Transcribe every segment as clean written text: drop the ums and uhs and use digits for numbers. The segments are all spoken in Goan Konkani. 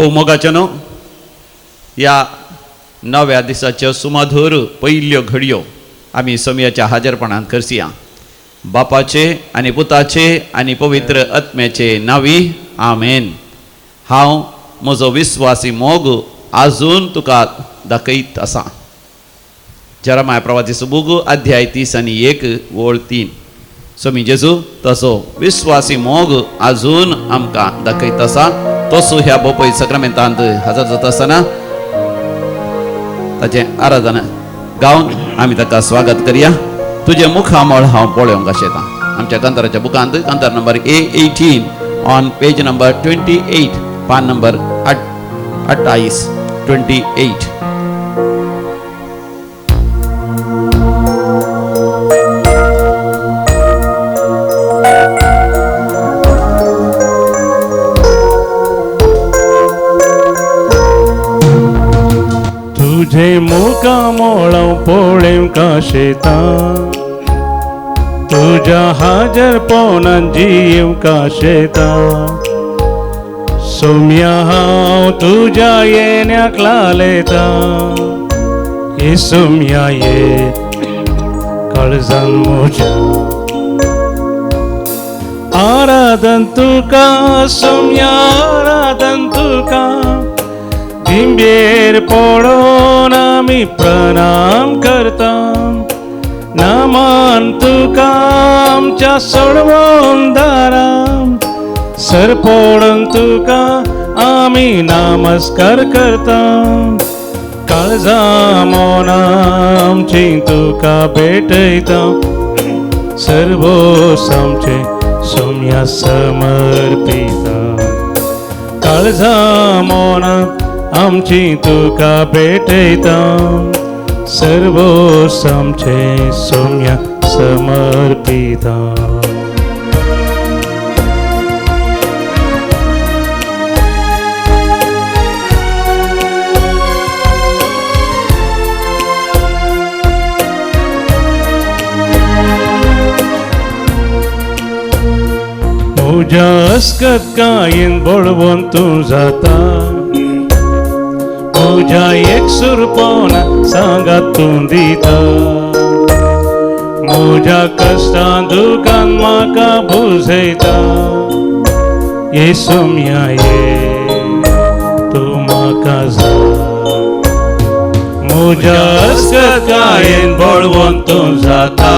ओ मोगाचें न्हू ह्या नव्या दिसाच्यो सुमधूर पयल्यो घडयो आमी सोमयाच्या हाजरपणांत करसया. बापाचे आनी पुताचे आनी पवित्र आत्म्याचे नांवी आमेन. हांव म्हजो विस्वासी मोग आजून तुका दाखयत आसा. जेरमाया प्रवादी सुबूग अध्याय 31 ओळ 3. स्वामी जेजू तसो विस्वासी मोग आजून आमकां दाखयत आसा. तसो ह्या बोपय सक्रमेंतांत हजर जाता आसतना ताचें आराधना गावन आमी ताका स्वागत करया. तुजें मुखामळ हांव पळोवंक आशेता. आमच्या कांताराच्या बुकांत कांतार number A18 on page number 28, पान नंबर 28 28. तुझे मुखामळ पळोवंक आशेता, तुज्या हाजरपणान जिवंक आशेता. सोम्या हांव तुज्या येण्याक लालेता, ये सोम्या ये काळजान म्हज्या. आराधन तुका सोम्या, आराधन तुका, दिंबेर पडोन आमी प्रणाम करता. नामान तुका आमच्या सोडवून दारा, सर पडोन तुका आमी नमस्कार करता. काळजा मोना आमची तुका भेटयता, सर्वोस आमचे सोम्या समर्पिता. काळजा मोना आमची तुका भेटयता, सर्वोस आमचे सोम्या समर्पिता. म्हज्या अस्कत कायेन बळवंत तूं जाता, म्हज्या एकसुरपणा सांगात तूं दिता. म्हज्या कश्टां दुखान म्हाका भुजयता, ये सोम्या ये तूं म्हाका जाय. म्हज्या अस्कत कायेन बळवंत तूं जाता,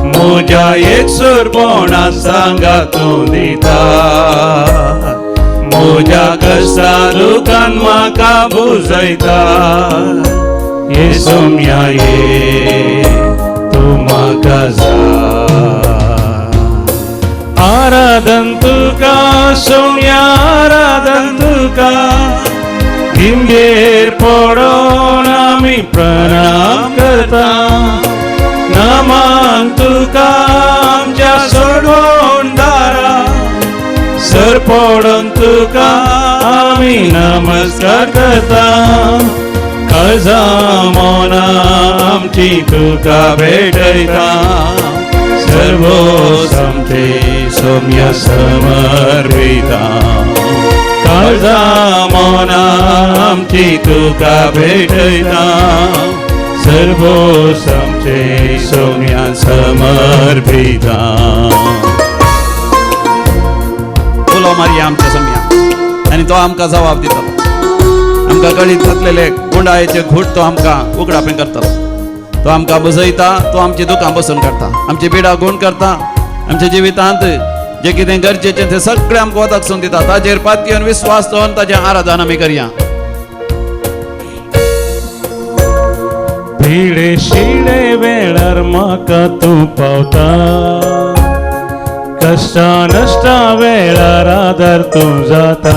म्हज्या एकसुरपणा सांगात तूं दिता. म्हज्या कश्टां दुखान म्हाका भुजयता, ये सोम्या ये तूं म्हाका जाय. आराधन तुका सोम्या, आराधन तुका, दिंबेर पडोन आमी प्रणाम करता. नामान तुका आमच्या सोडवून दारा, सर पडोन तुका आमी नमस्कार करता. काळजा मोना आमची तुका भेटयता, सर्वोस आमचे सोम्या समर्पिता. काळजा मोना आमची तुका भेटयता, सर्वोस आमचे सोम्या समर्पिता. उलो मारया आमच्या सोम्या आनी तो आमकां जबाब दितलो. आमकां कळीत जातलेले गुंडायेचे घूट तो आमकां उगडापें करतलो. तो आमकां बुजयता, तो आमची दुकां बसून काडटा, आमची पिडा गुण करता, आमच्या जिवितांत जे कितें गरजेचें तें सगळें आमकां वदाकसून दिता. ताजेर पातयेन विस्वास दवरून ताजें आराधन आमी करया. पिडे शिडे वेळार म्हाका तूं पावता, कश्टां नश्टां वेळार आदार तूं जाता.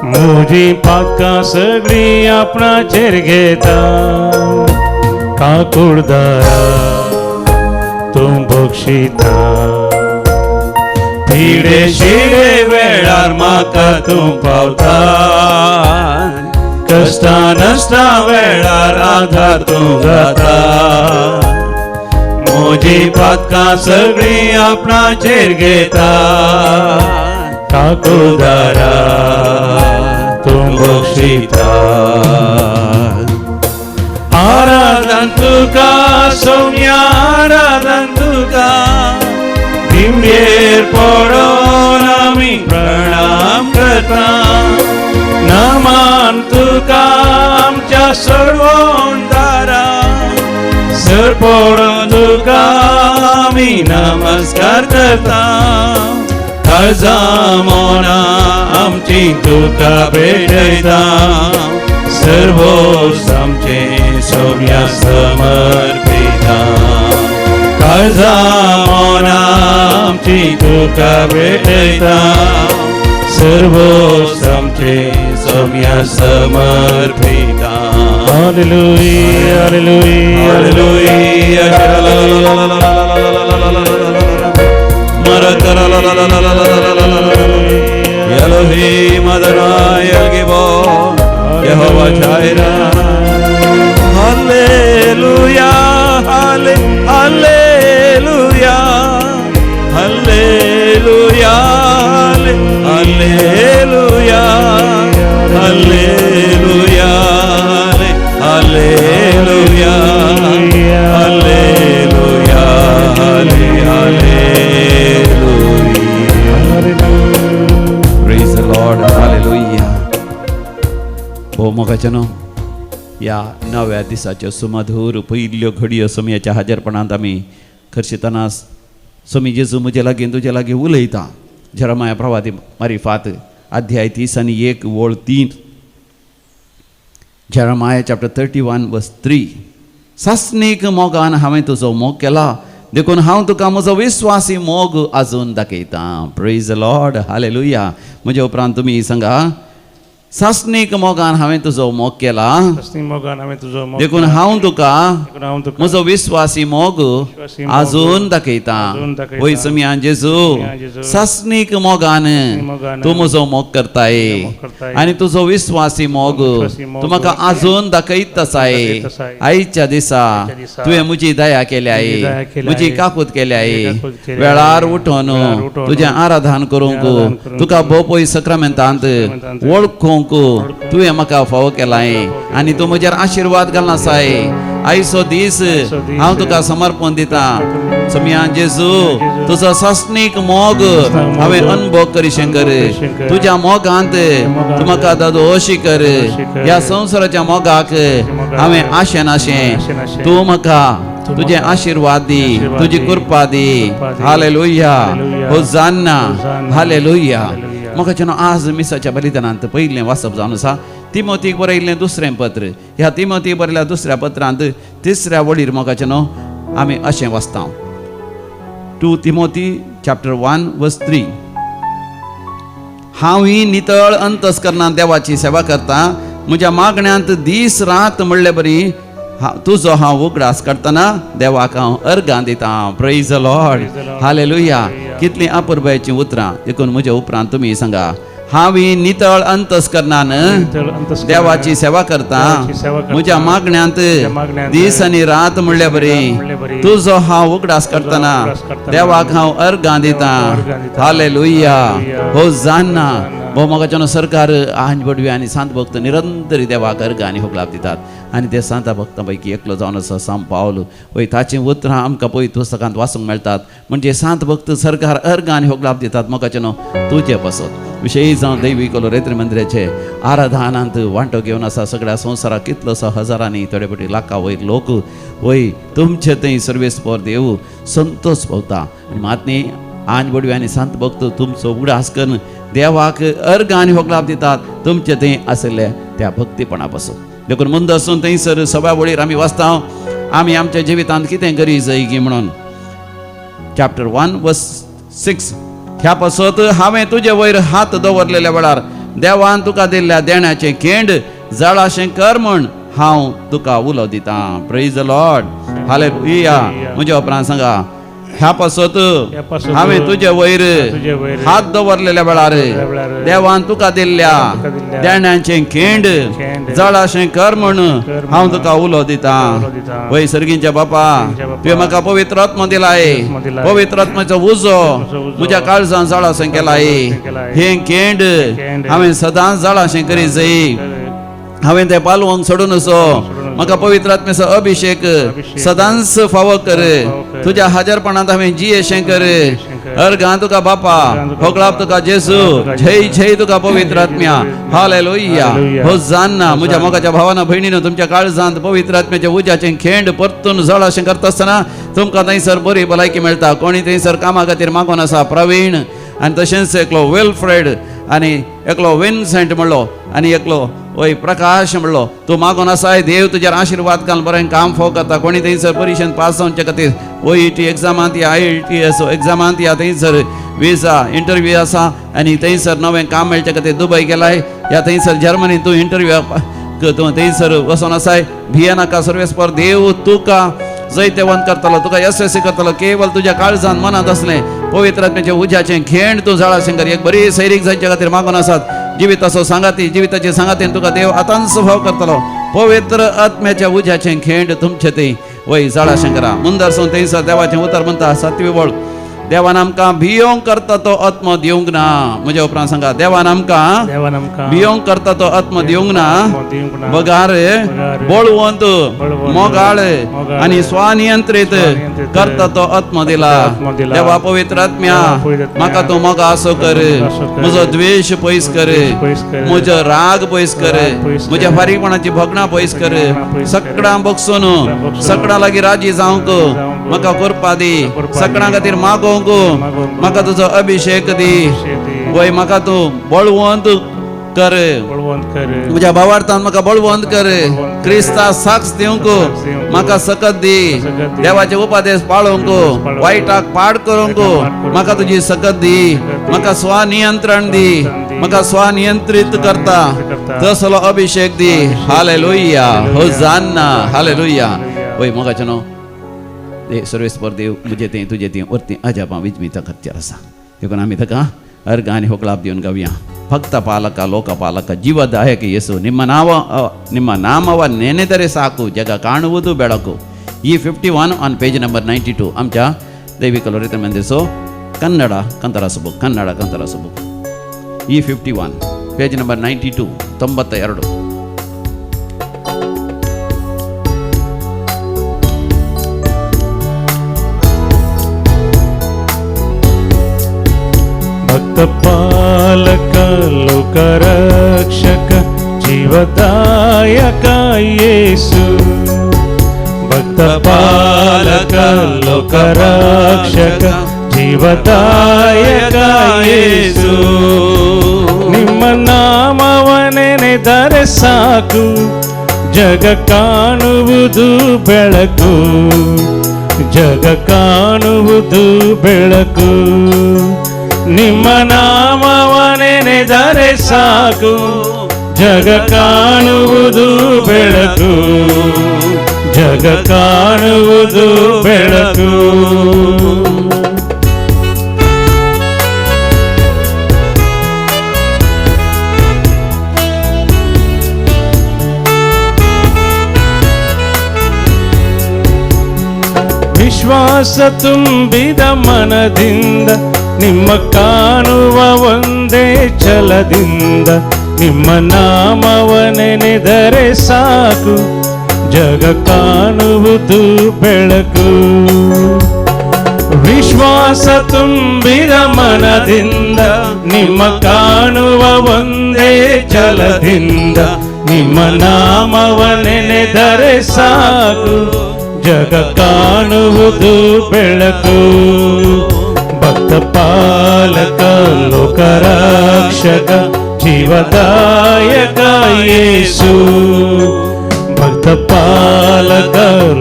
म्हजी पातकां सगळीं आपणाचेर घेता, काकुळदारा तूं बक्षिता. पिडे शिडे वेळार म्हाका तूं पावता, कश्टां नश्टां वेळार आदार तूं जाता. म्हजी पातकां सगळीं आपणाचेर घेता, काकुदारा तूं बक्षिता आराधन तुका सौम्या आराधन तुका दिमयेर पडोन आमी प्रणाम करता नमान तुका आमच्या सर्वोंदारा सर पडोन तुका आमी नमस्कार करता काळजा मोना आमची तुका भेटयता सर्वोस आमचे सौम्या समर्पिता काळजा मोना आमची तुका भेटयता सर्वोस आमचे Saumya समर्पिता. Hallelujah, hallelujah, hallelujah. Elohim Adonai El Gibor Jehovah Jireh. Hallelujah, hallelujah, hallelujah, hallelujah, hallelujah, hallelujah, hallelujah, hallelujah. Praise the Lord, hallelujah. भोव मोगाचें न्हू ह्या नव्या दिसाच्यो सुमधूर पयल्यो घडयो समयाच्या हाजेरपणांत आमी खर्शितना समी जेजू म्हजे लागीं तुजे लागीं उलयता. जेरमाया प्रवादी मारिफात अध्याय 30 आनी 1 वळ 3, जेरमाया चॅप्टर 31 वर्स 3. सासणीक मोगान हांवें तुजो मोग केला देखून हांव तुका म्हजो विस्वासी मोग आजून दाखयतां. Praise the Lord, hallelujah. म्हज्या उपरांत तुमी सांगा, सासणीक मोगान हांवें तुजो मोग केला सासणीक मोगान हांवें तुजो मोग देखून हांव तुका देखून हांव तुका म्हजो विस्वासी मोग विश्वासी मोग आजून दाखयतां. आजून दाखयतां. वय समियान जेजू, समियान जेजू, सासणीक मोगान मोगान तूं म्हजो मोग करताय मोग करताय. आनी तुजो विस्वासी मोग विश्वासी मोग तूं म्हाका आजून दाखयत आसाय. दाखयत आसाय. आयच्या दिसा आयच्या दिसा तुवें म्हजी दया केल्या, म्हजी दया केल्या, म्हजी काकूत केल्या, म्हजी काकूत केल्या, वेळार उठोन वेळार उठोन तुजें आराधन करूंक आराधन करूंक, तुका भोव सक्रामेंतांत सक्रामेंतांत वळखूंक तुवें म्हाका फावो केलाय आनी तूं म्हजेर आशिर्वाद घालना आसाय. आयचो दीस आयचो दीस हांव तुका समर्पण दितां. समिया जेजू, तुजो सासणीक मोग मोग हांवें अनुभव करिशें कर, करिशें कर. तुज्या मोगांत मोगांत तूं म्हाका दादोशी कर. दादोशी कर. ह्या संवसाराच्या मोगाक मोगाक हांवें आशें नाशें आशें नाशें. तूं म्हाका तूं तुजें म्हाका आशिर्वाद दी, आशिर्वाद तुजी दी, कृपा दी. कृपा दी. Hallelujah, hallelujah. Hosanna, hosanna. Hallelujah. Hallelujah. म्हाका जेन्ना आज मिसाच्या बलिदानांत पयलें वाचप जावन आसा तिमोतीक बरयल्लें दुसरें पत्र. ह्या तिमोतीक बरयल्या दुसऱ्या पत्रांत तिसऱ्या वळीर मोगाचें न्हू आमी अशें वाचता, 2 तिमोती चॅप्टर 1 वर्स 3. हांव ही नितळ अंतस्करणान देवाची सेवा करता, म्हज्या मागण्यांत दीस रात म्हणले बरी तुजो हांव उगडास काडटना देवाक हांव अर्गां दितां. Praise the Lord, Praise the Lord. Hallelujah. Hallelujah. कितलीं अपुरबायेचीं उतरां. देखून म्हज्या उपरांत तुमी सांगा, हांव ही नितळ अंतस्करणान नितळ अंतस्करणान देवाची सेवा करता, देवाची सेवा करता, म्हज्या मागण्यांत म्हज्या मागण्यांत दीस आनी रात म्हणले बरी म्हणले बरी तुजो हांव उगडास काडटना उगडास काडटना देवाक हांव अर्गां दितां. अर्गां दितां. Hallelujah, hallelujah. होजान्ना. होजान्ना. भोव मोगाच्यानो सरकार आंज बडवी आनी सांत भक्त निरंतर देवाक अर्गां आनी होगलाप दितात आनी ते सांता भक्तां पैकी एकलो जावन आसा सांत पावल. वय ताचीं उतरां आमकां पळय पुस्तकांत वाचूंक मेळटात. म्हणजे सांत भक्त सरकार अर्गां आनी होगलाप दितात मोगाच्यानो तुजे पासत. विशेश जावन दैवीक लोरेत्री मंदिराचे आराधनांत वांटो घेवन आसा सगळ्या संवसाराक कितलोसो हजारांनी थोडे फावटी लाखां वयर लोक वय तुमचे थंय सर्वेस्पर देव संतोष पावता. आनी मात न्ही आंज बडवी आनी सांत भक्त तुमचो उगडास करून देवाक अर्गां आनी होगलाप दितात तुमचे थंय आशिल्ले त्या भक्तीपणा पासून. देखून मुंद आसून थंयसर सभा वळीर आमी वाचता आमी आमच्या जिवितांत कितें करी जाय की म्हणून चॅप्टर 1 वर्स 6. ह्या पासत हांवें तुजे वयर हात दवरलेल्या वेळार देवान तुका दिल्ल्या देण्याचें केंड जळाशें कर म्हण हांव तुका उलो दितां. Praise the Lord, hallelujah. म्हज्या उपरांत सांगा, ह्या पासत हांवें तुजे वयर हात दवरलेल्या वेळार देवान तुका दिल्ल्या देण्याचें खेंड जळाशें कर म्हूण हांव तुका उलो दिता. वय सर्गींच्या बापा, तुवें म्हाका पवित्र आत्मो दिलाय. पवित्र आत्म्याचो उजो म्हज्या काळजान जळाशें केलाय. हें खेंड हांवें सदांच जळाशें करीत जाय. हांवें तें पालवंक सोडून असो म्हाका पवित्र आत्म्याचो अभिषेक सदांच फावो कर. तुज्या हाजरपणांत हांवें जियेशें कर. अर्गां तुका बापा, होगळाप तुका जेजू, जय जय तुका पवित्र आत्म्या. हालेलुया. होजान्ना. म्हज्या मोगाच्या भावाना भयणीनो, तुमच्या काळजांत पवित्र आत्म्याच्या उज्याचें खेंड परतून जळाशें करता आसतना तुमकां थंयसर बरी भलायकी मेळटा. कोणी थंयसर कामा खातीर मागून आसा, प्रवीण आनी तशेंच एकलो वेलफ्रेड आनी एकलो विन्सेंट म्हणलो आनी एकलो वय प्रकाश म्हणलो, तूं मागून आसाय देव तुजेर आशिर्वाद घाल बरें काम फोव करता. कोणी थंयसर परिशेन पास जावचे खातीर OET एग्जामांत या IELTS एग्जामांत या थंयसर विजा इंटरव्यू आसा आनी थंयसर नवें काम मेळचे खातीर दुबय गेलाय या थंयसर जर्मनी तूं इंटरव्यू तूं थंयसर वचोन आसाय. भियेनाका, सर्वेस्पर देव तुका जैतवंत करतलो, तुका यशस्वी करतलो. केवल तुज्या काळजान मनांत आसलें पवित्र आत्म्याचें उज्याचें खेंड तूं जळाशें कर. एक बरी सैरीक जायचे खातीर मागून आसात. जिविताचो सांगाती, जिविताचे सांगातीन तुका देव आतांच भाव करतलो. पवित्र आत्म्याच्या उज्याचें खेंड तुमचे ते वय जळाशें करा. मुंदरसून थंयसर देवाचें उतर म्हणटा सातवी वळ, देवान आमकां भियोंक करता तो आत्मो दिवंक ना. म्हज्या उपरांत सांगा, देवान आमकां भियोंक करता तो आत्मो दिवंक ना, बगार बळवंत मोगाळ आनी स्वनियंत्रीत करता तो आत्मो दिला. देवा पवित्र आत्म्या, म्हाका तूं मोगा असो कर, म्हजो द्वेश पयस कर, म्हजो राग पयस कर, म्हज्या फारीकपणाची भोगणां पयस कर. सगळ्यां बगसून सगळ्यां लागीं राजी जावंक म्हाका कृपा दी. सगळ्यां खातीर मागोवंक म्हाका तुजो अभिषेक दी. वय म्हाका तूं बळवंत कर, म्हज्या भावार्थान म्हाका बळवंत कर. क्रिस्ता साक्ष दिवंक म्हाका सकत दी. देवाचे उपदेश पाळोवंक, वायटाक पाड करूंक म्हाका तुजी सकत दी. म्हाका स्वनियंत्रण दी, म्हाका स्वनियंत्रीत करता तसलो अभिषेक दी. हालेलुया. होजान्ना. हालेलुया. वय मोगाचें न्हू सर्वेस्पर देव म्हजे तें तुजे तें वरती अजापां विजमिता करचेर आसा. देखून आमी ताका अर्घ आनी होकळाप दिवन गावया. ಭಕ್ತ ಪಾಲಕ ಲೋಕಪಾಲಕ ಜೀವದಾಯಕ ಯೇಸು, ನಿಮ್ಮ ನಾಮವ ನೆನೆದರೆ ಸಾಕು ಜಗ ಕಾಣುವುದು ಬೆಳಕು. ಈ 51 ಆನ್ ಪೇಜ್ ನಂಬರ್ 92 आमच्या दैविक लोरित मंदिरचो कन्नड ಕಂತರಾಸು ಬುಕ್, ಕನ್ನಡ ಕಂತರಾಸು ಬುಕ್. ಈ 51 ಪೇಜ್ ನಂಬರ್ 92 92. ಭಕ್ತ ಪಾಲಕ ಲೋಕರಕ್ಷಕ ಜೀವದಾಯಕ ಯೇಸು, ಭಕ್ತ ಪಾಲಕ ಲೋಕರಕ್ಷಕ ಜೀವದಾಯಕ ಯೇಸು, ನಿಮ್ಮ ನಾಮವ ನೆನೆದರೆ ಸಾಕು ಜಗ ಕಾಣುವುದು ಬೆಳಕು, ಜಗ ಕಾಣುವುದು ಬೆಳಕು. ನಿಮ್ಮ ನಾಮವ ನೆನೆದರೆ ಸಾಕು ಜಗ ಕಾಣುವುದು ಬೆಳಕು, ಜಗ ಕಾಣುವುದು ಬೆಳಕು. ವಿಶ್ವಾಸ ತುಂಬಿದ ಮನದಿಂದ ನಿಮ್ಮ ಕಾಣುವ ಒಂದೇ ಛಲದಿಂದ ನಿಮ್ಮ ನಾಮವ ನೆನೆದರೆ ಸಾಕು ಜಗ ಕಾಣುವುದು ಬೆಳಕು. ವಿಶ್ವಾಸ ತುಂಬಿದ ಮನದಿಂದ ನಿಮ್ಮ ಕಾಣುವ ಒಂದೇ ಛಲದಿಂದ ನಿಮ್ಮ ನಾಮವ ನೆನೆದರೆ ಸಾಕು ಜಗ ಕಾಣುವುದು ಬೆಳಕು. ಭಕ್ತ ಪಾಲಕ ಲೋಕರಕ್ಷಕ ಜೀವದಾಯಕ ಯೇಸು, ಭಕ್ತ ಪಾಲಕ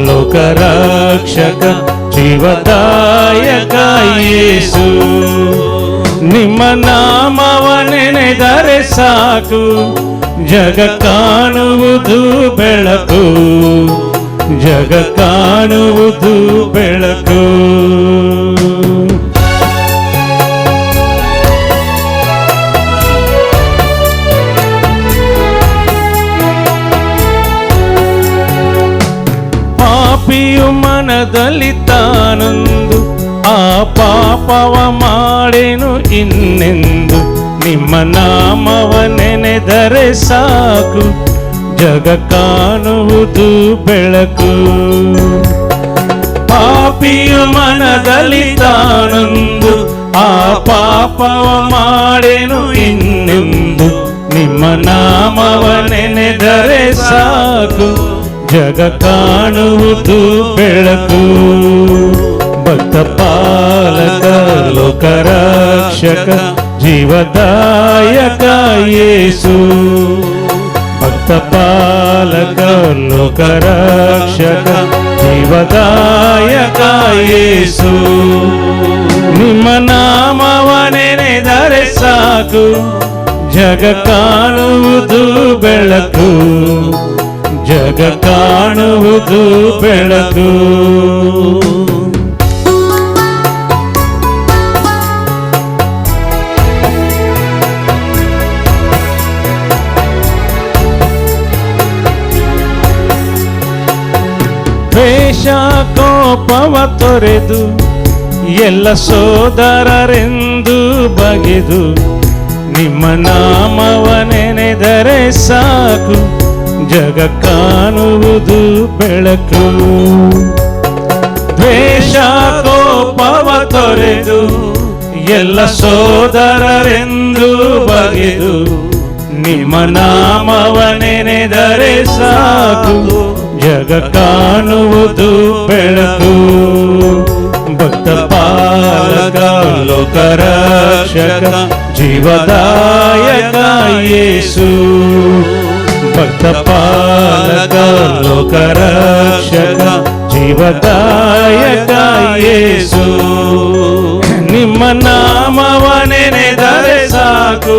ಲೋಕರಕ್ಷಕ ಜೀವದಾಯಕ ಯೇಸು, ನಿಮ್ಮ ನಾಮವ ನೆನೆದರೆ ಸಾಕು ಜಗ ಕಾಣುವುದು ಬೆಳಕು, ಜಗ ಕಾಣುವುದು ಬೆಳಕು. ಪಾಪಿಯು ಮನದಲ್ಲಿ ತಾನೊಂದು ಆ ಪಾಪವ ಮಾಡೆನು ಇನ್ನೆಂದು, ನಿಮ್ಮ ನಾಮವ ನೆನೆದರೆ ಸಾಕು ಜಗ ಕಾಣುವುದು ಬೆಳಕು. ಪಾಪಿಯು ಮನದಲ್ಲಿ ತಾನೊಂದು ಆ ಪಾಪವ ಮಾಡೆನು ಇನ್ನೆಂದು, ನಿಮ್ಮ ನಾಮವ ನೆನೆದರೆ ಸಾಕು ಜಗ ಕಾಣುವುದು ಬೆಳಕು. ಭಕ್ತ ಪಾಲಕ ಲೋಕರಕ್ಷಕ ಜೀವದಾಯಕ ಯೇಸು, ಭಕ್ತ ಪಾಲಕ ಲೋಕರಕ್ಷಕ ಜೀವದಾಯಕ ಯೇಸು, ನಿಮ್ಮ ನಾಮವ ನೆನೆದರೆ ಸಾಕು ಜಗ ಕಾಣುವುದು ಬೆಳಕು, ಜಗ ಕಾಣುವುದು ಬೆಳಕು. ದ್ವೇಷ ಕೋಪವ ತೊರೆದು ಎಲ್ಲ ಸೋದರರೆಂದು ಬಗೆದು, ನಿಮ್ಮ ನಾಮವ ನೆನೆದರೆ ಸಾಕು ಜಗ ಕಾಣುವುದು ಬೆಳಕು. ದ್ವೇಷ ಕೋಪವ ತೊರೆದು ಎಲ್ಲ ಸೋದರರೆಂದು ಬಗೆದು, ನಿಮ್ಮ ನಾಮವ ನೆನೆದರೆ ಸಾಕು ಜಗ ಕಾಣುವುದು ಬೆಳಕು. ಭಕ್ತ ಪಾಲಕ ಲೋಕರಕ್ಷಕ ಜೀವದಾಯಕ ಯೇಸು, ಭಕ್ತ ಪಾಲಕ ಲೋಕರಕ್ಷಕ ಜೀವದಾಯಕ ಯೇಸು, ನಿಮ್ಮ ನಾಮವ ನೆನೆದರೆ ಸಾಕು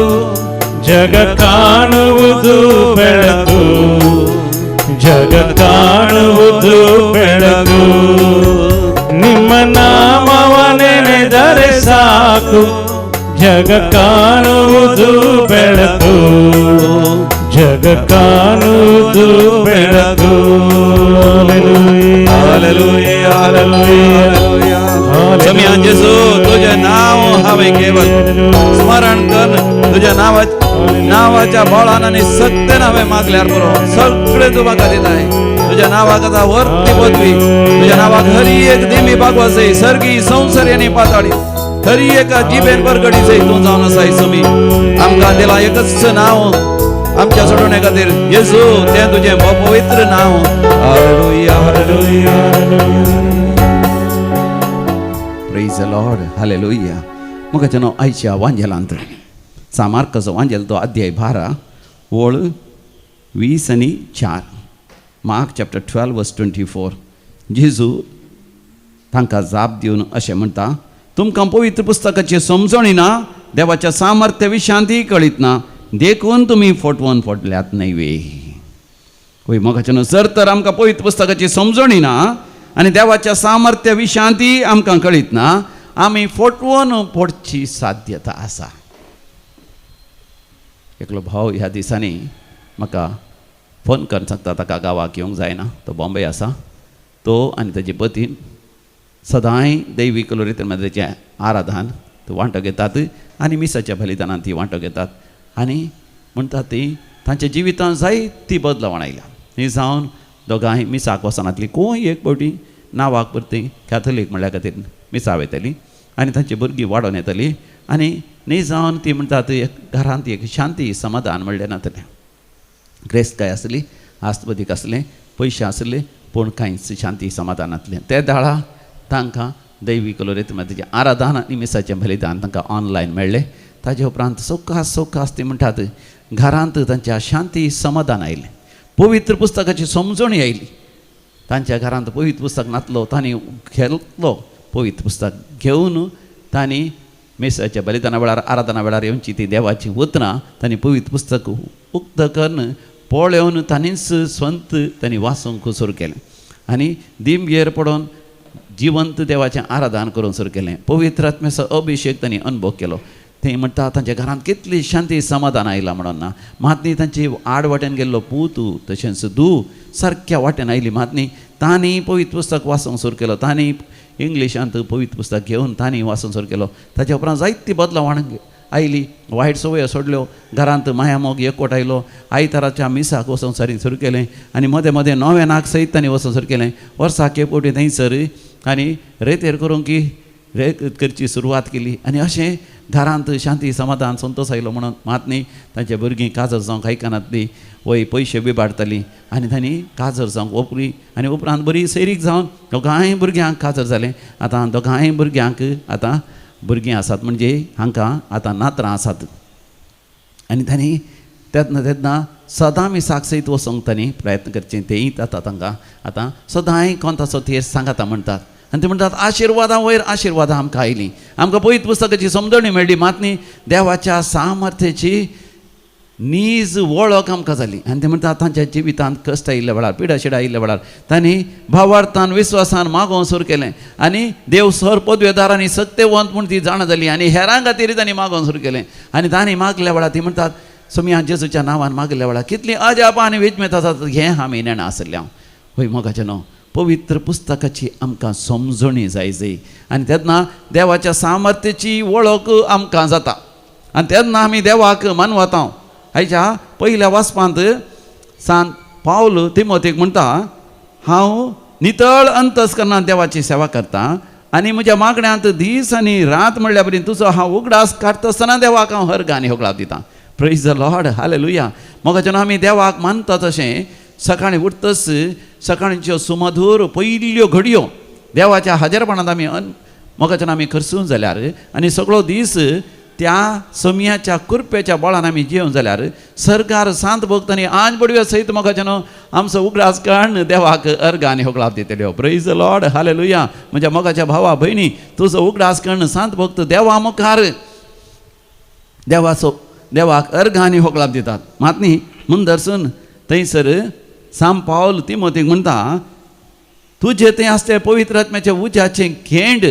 ಜಗ ಕಾಣುವುದು ಬೆಳಕು, ಜಗ ಕಾಣುವುದು ಬೆಳಕು. ನಿಮ್ಮ ನಾಮವ ನೆನೆದರೆ ಸಾಕು ಜಗ ಕಾಣುವುದು ಬೆಳಕು, ಜಗ ಕಾಣುವುದು ಬೆಳಕು. Hallelujah, hallelujah. समिया जेसू तुझे नाव हांवें केवल स्मरण कर, तुझ्या नावाच्या बळान आनी सत्तेन हांवें मागल्यार पुरो सगळें तूं म्हाका दिताय. तुझ्या नावाक आतां वरती पदवी, तुझ्या नावाक हरी एक देमी बागवासय, सर्गी संवसारी आनी पाताळी हरी एका जिबेन बरगडीचय तूं जावन आसाय. समी आमकां दिलां एकच नांव आमच्या सोडोवणे खातीर, जेजू तें तुजें पवित्र नांव. Hallelujah, hallelujah. Praise the Lord, hallelujah. मुखाच्यानो आयच्या वांजेलांत सा मार्काचो वांजेल तो अध्याय 12 ओळ 20 आनी 4, मार्क चॅप्टर 12 वर्स 24. जेजू तांकां जाप दिवन अशें म्हणटा, तुमकां पवित्र पुस्तकाची समजणी ना, देवाच्या सामर्थ्य विशांतीय कळीत ना, देखून तुमी फटवून फटल्यात न्हय वे. होय मोगाच्यानो, जर तर आमकां पवित्र पुस्तकाची समजणी ना आनी देवाच्या सामर्थ्य विशांती आमकां कळीत ना, आमी फटवून पडची साध्यता आसा. एकलो भाव ह्या दिसांनी म्हाका फोन करून सांगता, ताका गांवाक येवंक जायना, तो बॉम्बे आसा. तो आनी ताजी पतीन सदांय दैवीक लोरितेचें आराधन तो वांटो घेतात आनी मिसाच्या बलिदानान ती वांटो घेतात आनी म्हणटात ती तांच्या जिवितांत जायती बदलावण आयल्या. ही जावन दोगांय मिसाक वचनातली, कोण एक फावटी नांवाक परती कॅथोलीक म्हणल्या खातीर मिसा वयताली आनी तांची भुरगीं वाडोवन येताली आनी न्ही जावन ती म्हणटात घरांत एक शांती समाधान म्हणलें नातलें. ग्रेस्तकाय आसली, आस्तबदीक आसलें, पयशे आसले, पूण कांयच शांती समाधान नासलें. ते दाळा तांकां दैवीक लोरेत आराधन आनी मिसाचें बलिदान तांकां ऑनलायन मेळ्ळें. ताजे उपरांत सवकास सवकास ती म्हणटात घरांत तांच्या शांती समाधान आयलें, पवित्र पुस्तकाची समजणी आयली. तांच्या घरांत पवित्र पुस्तक नातलो, तांणी घेतलो पवित्र पुस्तक घेवन तांणी मिसाच्या बलिदाना वेळार आराधना वेळार येवची ती देवाची उतरां तांणी पवित्र पुस्तक उक्त करून पळोवन तांणीच स्वंत तांणी वाचूंक सुरू केलें. आनी दिमगेर पडोन जिवंत देवाचें आराधन करूंक सुरू केलें. पवित्र आत्म्याचो अभिशेक तांणी अनुभव केलो. ते म्हणटा तांच्या घरांत कितली शांती समाधान आयलां म्हणून ना. मात न्ही तांची आड वाटेन गेल्लो पूत तशेंच धूव सारक्या वाटेन आयली. मात न्ही तांणी पवित्र पुस्तक वाचूंक सुरू केलो. तांणी इंग्लिशांत पवित्र पुस्तक घेवन तांणी वाचूंक सुरू केलो. ताच्या उपरांत जायती बदलावण आयली. वायट संवयो सोडल्यो, घरांत मायामोग एकवट आयलो. आयताराच्या मिसाक वचूंक सारी सुरू केलें आनी मदें मदें नोवेनाक सयत तांणी वचूंक सुरू केलें. वर्साक एक फावटी थंयसर आनी रेतेर करूंक की रेत करची सुरवात केली आनी अशें घरांत शांती समाधान संतोश आयलो म्हणून. मात न्ही तांच्या भुरगीं काजर जावंक आयकनातली, वय पयशे बिबाडतालीं आनी तांणी काजर जावंक ओपली आनी उपरांत बरी सैरीक जावन दोगांय भुरग्यांक काजर जालें. आतां दोगांय भुरग्यांक आतां भुरगीं आसात, म्हणजे हांकां आतां नातरां आसात. आनी तांणी तेन्ना तेन्ना सदां मिसाक सयत वचूंक तांणी प्रयत्न करचें. तेंय आतां तांकां आतां सदांय कोंताचो थेर सांगाता म्हणटात आनी ते म्हणटात आशिर्वादां वयर आशिर्वादां आमकां आयलीं, आमकां पवित्र पुस्तकाची समजणी मेळ्ळी. मात न्ही देवाच्या सामर्थ्याची नीज वळख आमकां जाली. आनी ते म्हणटात तांच्या जिवितांत कश्ट आयिल्ल्या वेळार, पिडाशिडा आयिल्ल्या वेळार तांणी भावार्थान विस्वासान मागोवंक सुरू केलें आनी देव सर पदवेदार आनी सत्यवंत म्हूण ती जाणा जाली आनी हेरां खातीर तांणी मागोवंक सुरू केलें. आनी तांणी मागल्या वेळार ती म्हणटात सोमया जेजूच्या नांवान मागल्या वेळार कितलीं अजापां आनी विज्ञात आसात हें आमी नेणा आसलें. हांव हय मोगाचें न्हू, पवित्र पुस्तकाची आमकां समजणी जाय जाय आनी तेन्ना देवाच्या सामर्थ्याची वळख आमकां जाता आनी तेन्ना आमी देवाक मानवता. आयच्या पयल्या वाचपांत सांत पावल तिमोतीक म्हणटा, हांव नितळ अंतस्करणान देवाची सेवा करता आनी म्हज्या मागण्यांत दीस आनी रात म्हणल्या परी तुजो हांव उगडास काडटा आसतना देवाक हांव हर गाणी होगळाप दितां. Praise the Lord, hallelujah. मोगाच्यान आमी देवाक मानता तशें सकाळीं उठतच सकाळींच्यो सुमधूर पयल्यो घडयो देवाच्या हाजेरपणांत आमी मोगाच्यान आमी खर्चून जाल्यार आनी सगळो दीस त्या समयाच्या कुरपेच्या बळान आमी जेवन जाल्यार सरकार सांत भक्त आनी आंज बडव्या सयत मोगाच्यान आमचो उगडास काडून देवाक अर्गां आनी होगळाप दितल्यो. Praise the Lord, hallelujah. म्हज्या मोगाच्या भावा भयणी, तुजो उगडास काडून सांत भक्त देवा मुखार देवाचो देवाक अर्गां आनी होगळाप दितात. मात न्ही मुंदरसून थंयसर सांत पावल तिमोतीक म्हणटा, तुजें थंय आसते पवित्र आत्म्याच्या उज्याचें खेंड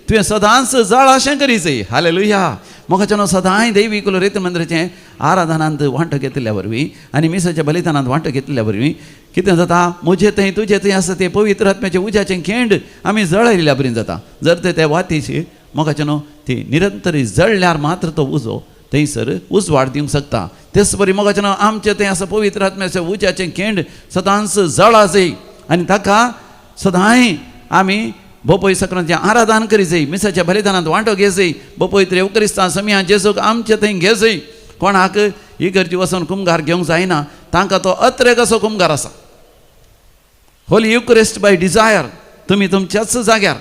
तुवें सदांच जळ अशें करी जाय. हालेलुया. मोगाच्यान सदांय दैवी कुलरेत मंदिराचें आराधनांत वांटो घेतिल्ल्या वरवीं आनी मिसाच्या बलिदानांत वांटो घेतिल्ल्या वरवीं कितें जाता, म्हजें थंय तुजें थंय आसा तें पवित्र आत्म्याचें उज्याचें खेंड आमी जळयल्ल्या बरीन जाता. जर ते ते वातीची मोगाच्यान ती निरंतर जळल्यार मात्र तो उजो थंयसर उजवाड दिवंक शकता. तेच बरी मोगाच्यान आमचें थंय आसा पवित्र आत्म्याचें उज्याचें खेंड सदांच जळा जाय आनी ताका सदांय आमी बोपय सकरांचें आराधन करी जाय, मिसाच्या बलिदानांत वांटो घे जाय, बोपय येवक्रिस्तां समिया जेजूक आमचे थंय घे जाय. कोणाक इगर्जी वचून कुमगार घेवंक जायना तांकां तो अत्रेक असो कुमगार आसा. होली युक्रिस्ट बाय डिजायर, तुमी तुमच्याच जाग्यार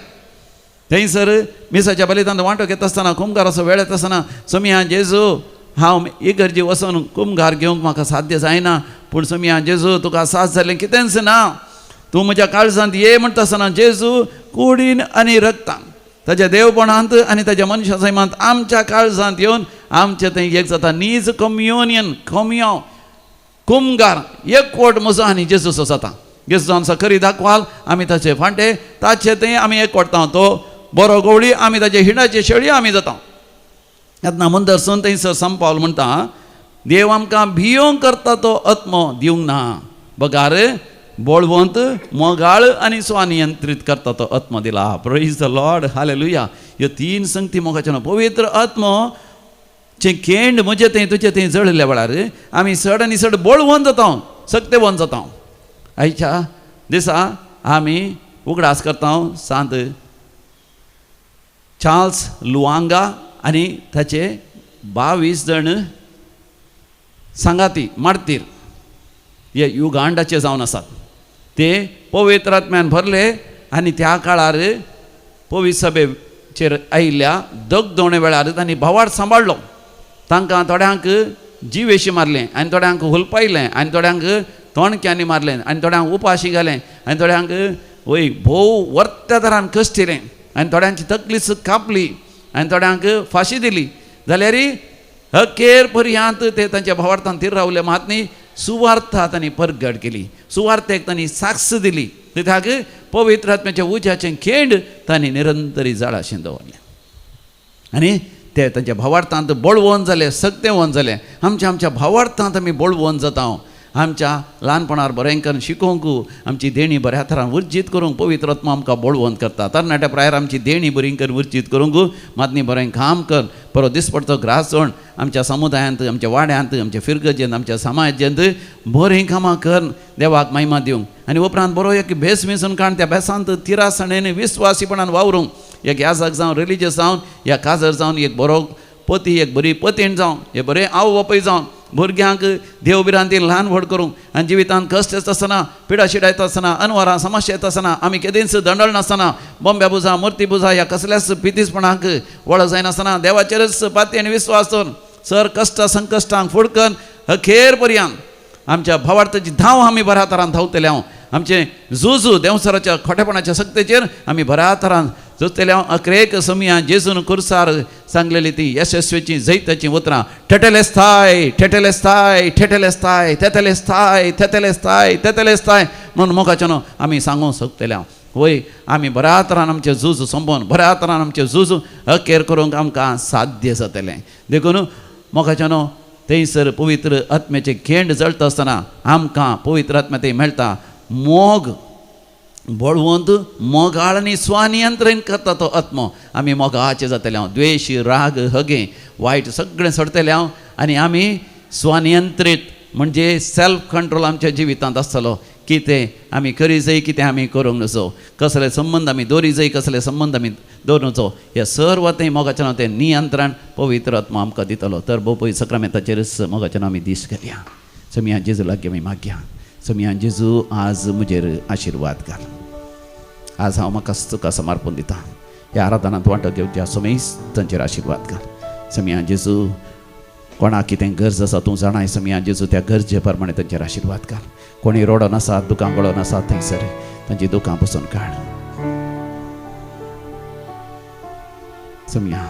थंयसर मिसाच्या बलिदानांत वांटो घेता आसतना कुमगार असो वेळ येता आसतना समिया जेजू हांव इगर्जी वचून कुमगार घेवंक म्हाका साध्य जायना, पूण समिया जेजू तुका साथ जालें कितेंच ना, तूं म्हज्या काळजांत ये म्हणटा आसतना जेजू कुडीन आनी रक्तान ताज्या देवपणांत आनी ताज्या मनशा सैमांत आमच्या काळजांत येवन आमचें थंय एक जाता. नीज कम्युनियन कम्यो कुमगार एकवट म्हजो आनी जेजूचो जाता. जेजू आमचो खरी दाखवाल, आमी ताचे फांटे, ताचे थंय आमी एकवटता. तो बरो गवळी, आमी ताचे हिंडाचे शेळी आमी जाता. तेन्ना मुंदरसून थंयसर संपावल म्हणटा, देव आमकां भियोंक करता तो आत्मो दिवंक ना, बगार बळवंत मोगाळ आनी स्वनियंत्रीत करता तो आत्मो दिला. Praise the Lord, hallelujah. ह्यो तीन संगती मोगाच्यो पवित्र आत्मो चें केंड म्हजें थंय तुजें थंय जळिल्ल्या वेळार आमी चड आनी चड बळवंत जाता, सक्तेवंत जाता. आयच्या दिसा आमी उगडास करता सांत चार्ल्स लुआंगा आनी ताचे 22 जण सांगाती मार्तीर हे युगांडाचे जावन आसात. ते पवित्र आत्म्यान भरले आनी त्या काळार पवित्र सभेचेर आयिल्ल्या दगदोणे वेळार तांणी भावार्थ सांबाळ्ळो. तांकां थोड्यांक जिवेशी मारलें आनी थोड्यांक हुलपायलें आनी थोड्यांक तोणक्यांनी मारलें आनी थोड्यांक उपाशी घालें आनी थोड्यांक वय भोव वर्त्या कश्टिलें आनी थोड्यांची तकलीच कापली आनी थोड्यांक फांशी दिली. जाल्यार अखेर पर्यंत ते तांच्या भावार्थान थीर रावले. मात न्ही सुवार्था तांणी परगट केली, सुवार्थेक तांणी साक्ष दिली. कित्याक पवित्र आत्म्याच्या उज्याचें खेंड तांणी निरंतरी जाळाशें दवरलें आनी ते तांच्या भावार्थांत बळवंत जाले, सक्तेवंत जाले. आमच्या आमच्या भावार्थांत आमी बळवंत जाता. आमच्या ल्हानपणार बरें करून शिकोवंक, आमची देणी बऱ्या थरान उर्जीत करूंक पवित्र आत्मा आमकां बळवंत करता. तरणाट्या प्रायर आमची देणी बरी करून उर्जीत करूंक मातनी बरें काम कर, परत दिसपडतो ग्रास जोण आमच्या समुदायांत, आमच्या वाड्यांत, आमच्या फिरगजेंत, आमच्या समाजांत बरीं कामां कर, देवाक महिमा दिवंक. आनी उपरांत बरो एक भेस मिसून काण त्या भेसांत तिरासणेन विस्वासीपणान वावरूंक, एक याजक जावन, रिलिजियस जावन, या काजर जावन, एक बरो पती, एक बरी पतीण जावन, एक बरें आवय बापूय जावन, भुरग्यांक देव भिरांतीन ल्हान व्हड करूंक आनी जिवितांत कश्ट येता आसतना, पिडा शिडा येता आसतना, अनवरां समस्या येता आसतना आमी केदींच दंडळ नासतना, बोंब्या बुजा, मुर्ती बुजा ह्या कसल्याच पितीसपणाक वळख जायनासतना देवाचेरच पाती आनी विस्वास दवरून सर कश्ट संकश्टांक फुडकन अखेर पर्यंत आमच्या भावार्थाची धांव आमी बऱ्या तरान धांवतले. हांव आमचें झुजू देंवसराच्या खोटेपणाच्या सक्तेचेर आमी बऱ्या तरान झुजतले. हांव अकरेक समया जेजून कुर्सार सांगलेली ती यशस्वीची जैताची उतरां, ठेटेलेस्ताय ठेटेलेस्ताय ठेटेलेस्ताय तेतेलेस्ताय तेतेलेस्ताय तेतेलेस्ताय म्हणून मोगाच्यानो आमी सांगूंक शकतले. हांव वय आमी बऱ्या तरान आमचें झूज सोंपोवन बऱ्या तरान आमचें झूज अखेर करूंक आमकां साध्य जातलें. देखून मोगाच्यानो थंयसर पवित्र आत्म्याचें खेंड जळटा आसतना आमकां पवित्र आत्म्या थंय मेळटा मोग बळवंत, मोगाळ आनी स्वनियंत्रण करता तो आत्मो. आमी मोगाचे जातले हांव, द्वेश राग हगे वायट सगळें सोडटले हांव आनी आमी स्वनियंत्रीत म्हणजे सेल्फ कंट्रोल आमच्या जिवितांत आसतलो. कितें आमी करी जाय, कितें आमी करूंक नजो, कसले संबंद आमी दवरी जाय, कसले संबंद आमी दवरूं नजो, हे सर्व तें मोगाचें नांव तें नियंत्रण पवित्र आत्मा आमकां दितलो. तर बोपय सक्रामेंताचेरच मोगाचें नांव आमी दीस घालया. समिया जेजू लागीं आमी मागया. समिया जेजू आज म्हजेर आशिर्वाद घाल. आज हांव म्हाका तुका समर्पण दिता. ह्या आराधनांत वांटो घेवच्या समेस्तांचेर आशिर्वाद घाल. समिया जेजू कोणाक कितें गरज आसा तूं जाणाय. समिया जेजू त्या गरजे प्रमाणे तांचेर आशिर्वाद घाल. कोणी रोडो नासा, दुकां गळो नासा थंयसर तांची दुकां पसून काड. समिया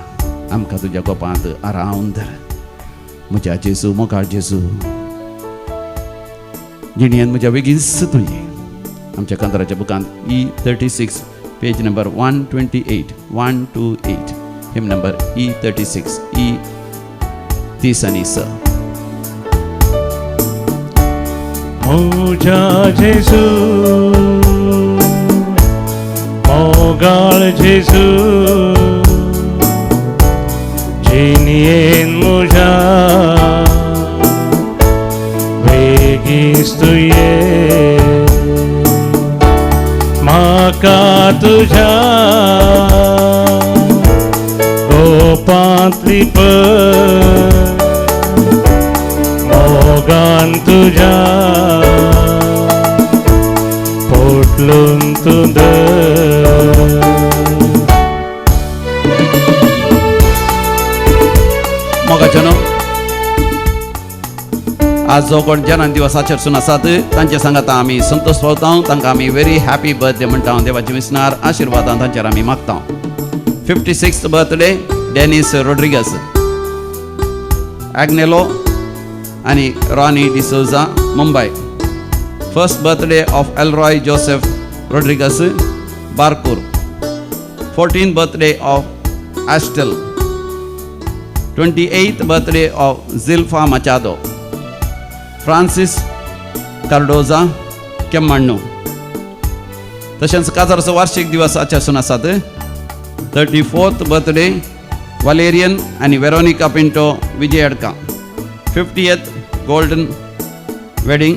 आमकां तुज्या गोपांत आरावन धर. म्हज्या जेजू, मोगाळ जेजू, जिणेन म्हज्या बेगीनच तुजें. आमच्या कांताराच्या बुकांत E36 page number 128, 128, hymn number E36, E36. म्हज्या जेजू मोगाळ जेजू, जिणेन म्हज्या वेगींच तुवें म्हाका तुज्या गोपांतली पय, मोगान तुज्या पोटलून तूं धर. मोगाच्यानो आज जो कोण जन्म दिवस आचरसून आसात तांचे सांगाता आमी संतोष पावता. तांकां आमी व्हेरी हॅपी बर्थडे म्हणटा. देवाचे विसनार आशिर्वादान तांचेर आमी मागता. 56th birthday Dennis Rodrigues, Agnelo आनी Ronnie D'Souza, Mumbai. First birthday of Elroy Joseph Rodrigues, Barkur. 14th birthday of Astel. 28th birthday of Zilfa Machado, Francis Cardoza, Kemmannu. तशेंच काजाराचो वार्षिक दिवस आचरसून आसात. 34th birthday Valerian आनी Veronica Pinto, Vijayadka. 50th golden wedding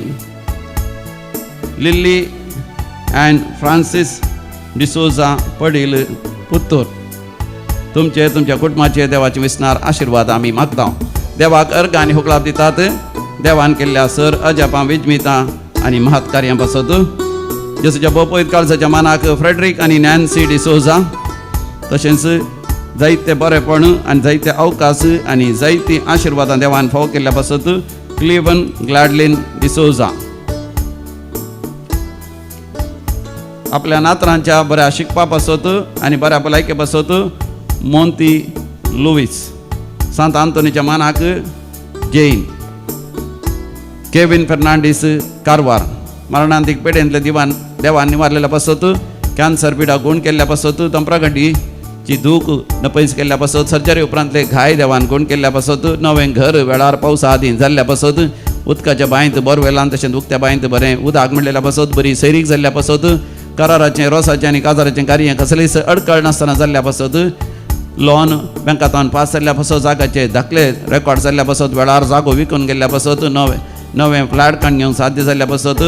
Lily and Francis D'Souza, Padil, Puttur. तुमचे तुमच्या कुटुंबाचे देवाचे विसनार आशिर्वाद आमी मागता. देवाक अर्घ आनी हुकलाप दितात. देवान केल्ल्या सर अजापां विजमितां आनी महत् कार्यां पासत जेजूच्या बोपयत काळजाच्या मानाक फ्रेडरीक आनी नॅन्सी डिसोजा, तशेंच जायते बरेपण आनी जायते अवकाश आनी जायतीं आशिर्वादां देवान फावो केल्ल्या पासत क्लिवन ग्लॅडलिन डिसोजा. आपल्या नातरांच्या बऱ्या शिकपा पासत आनी बऱ्या भलायके पासत मोंती लुवीस. सांत आंतोनीच्या मानाक जैन केविन फेर्नांडीस, कारवार. मरणांतीक पेडेंतले दिवान देवान निवारलेल्या पासत, कॅन्सर पिडा गूण केल्ल्या पासत, तंप्रागंडीची दूख नपयस केल्ल्या पासत, सर्जरी उपरांतले घाय देवान गूण केल्ल्या पासत, नवें घर वेळार पावसा आदीं जाल्ल्या पासत, उदकाच्या बांयत बोरवेलान तशेंच उकत्या बांयत बरें उदक म्हणलेल्या पासत, बरी सैरीक जाल्ल्या पासत, कराराचें रोसाचें आनी काजाराचें कार्य कसलेंच अडकळ नासतना जाल्ल्या पासत, लोन बँकांतल्यान पास जाल्ल्या पासत, जाग्याचे दाखले रेकॉर्ड जाल्ल्या पासत, वेळार जागो विकून गेल्ल्या पासत, नवें नवें फ्लॅट काडून घेवंक साध्य जाल्ल्या पासत,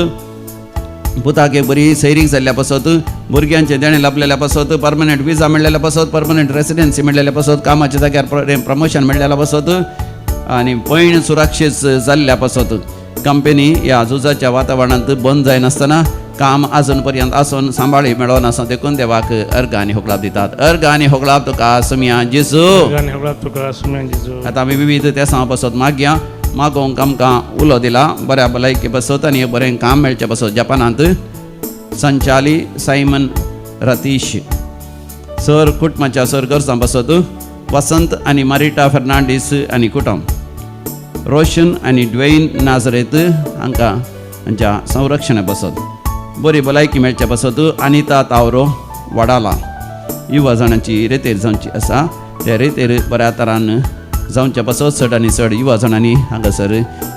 पुताक एक बरी सैरीक जाल्ल्या पासत, भुरग्यांचें देणें लाभलेल्या पासत, परमनंट विजा मेळ्ळेल्या पासत, परमनंट रेसिडेन्सी मेळ्ळेल्या पासत, कामाच्या जाग्यार प्रमोशन मेळ्ळेल्या पासत आनी पयण सुरक्षीत जाल्ल्या पासत, कंपनी ह्या झुजाच्या वातावरणांत बंद जायनासतना काम अजून पर्यंत आसून सांबाळी मेळोन आसा देखून देवाक अर्घ आनी होगळाप दितात. अर्घ आनी होगळाप तुका सुमया जेजू. आनी होगळाप तुका सुमया जेजू. आतां आमी विविध तेसां पासत मागया, मागोवंक आमकां उलो दिला बऱ्या भलायके पासत आनी एक बरें काम मेळचें पासत. जपानांत संचाली सायमन रतीश सर कुटुंबाच्या सर गरजां पासत, वसंत आनी मारिटा फर्नांडीस आनी कुटुंब, रोशन आनी ड्वेन नाजरेत हांकां हांच्या संरक्षणा पासत, बरी भलायकी मेळच्या पासत. अनिता तावरो वडाला युवा जाणांची रेतेर जावची आसा, ते रेतेर बऱ्या तरान जावच्या पासत चड आनी चड युवा जाणांनी हांगासर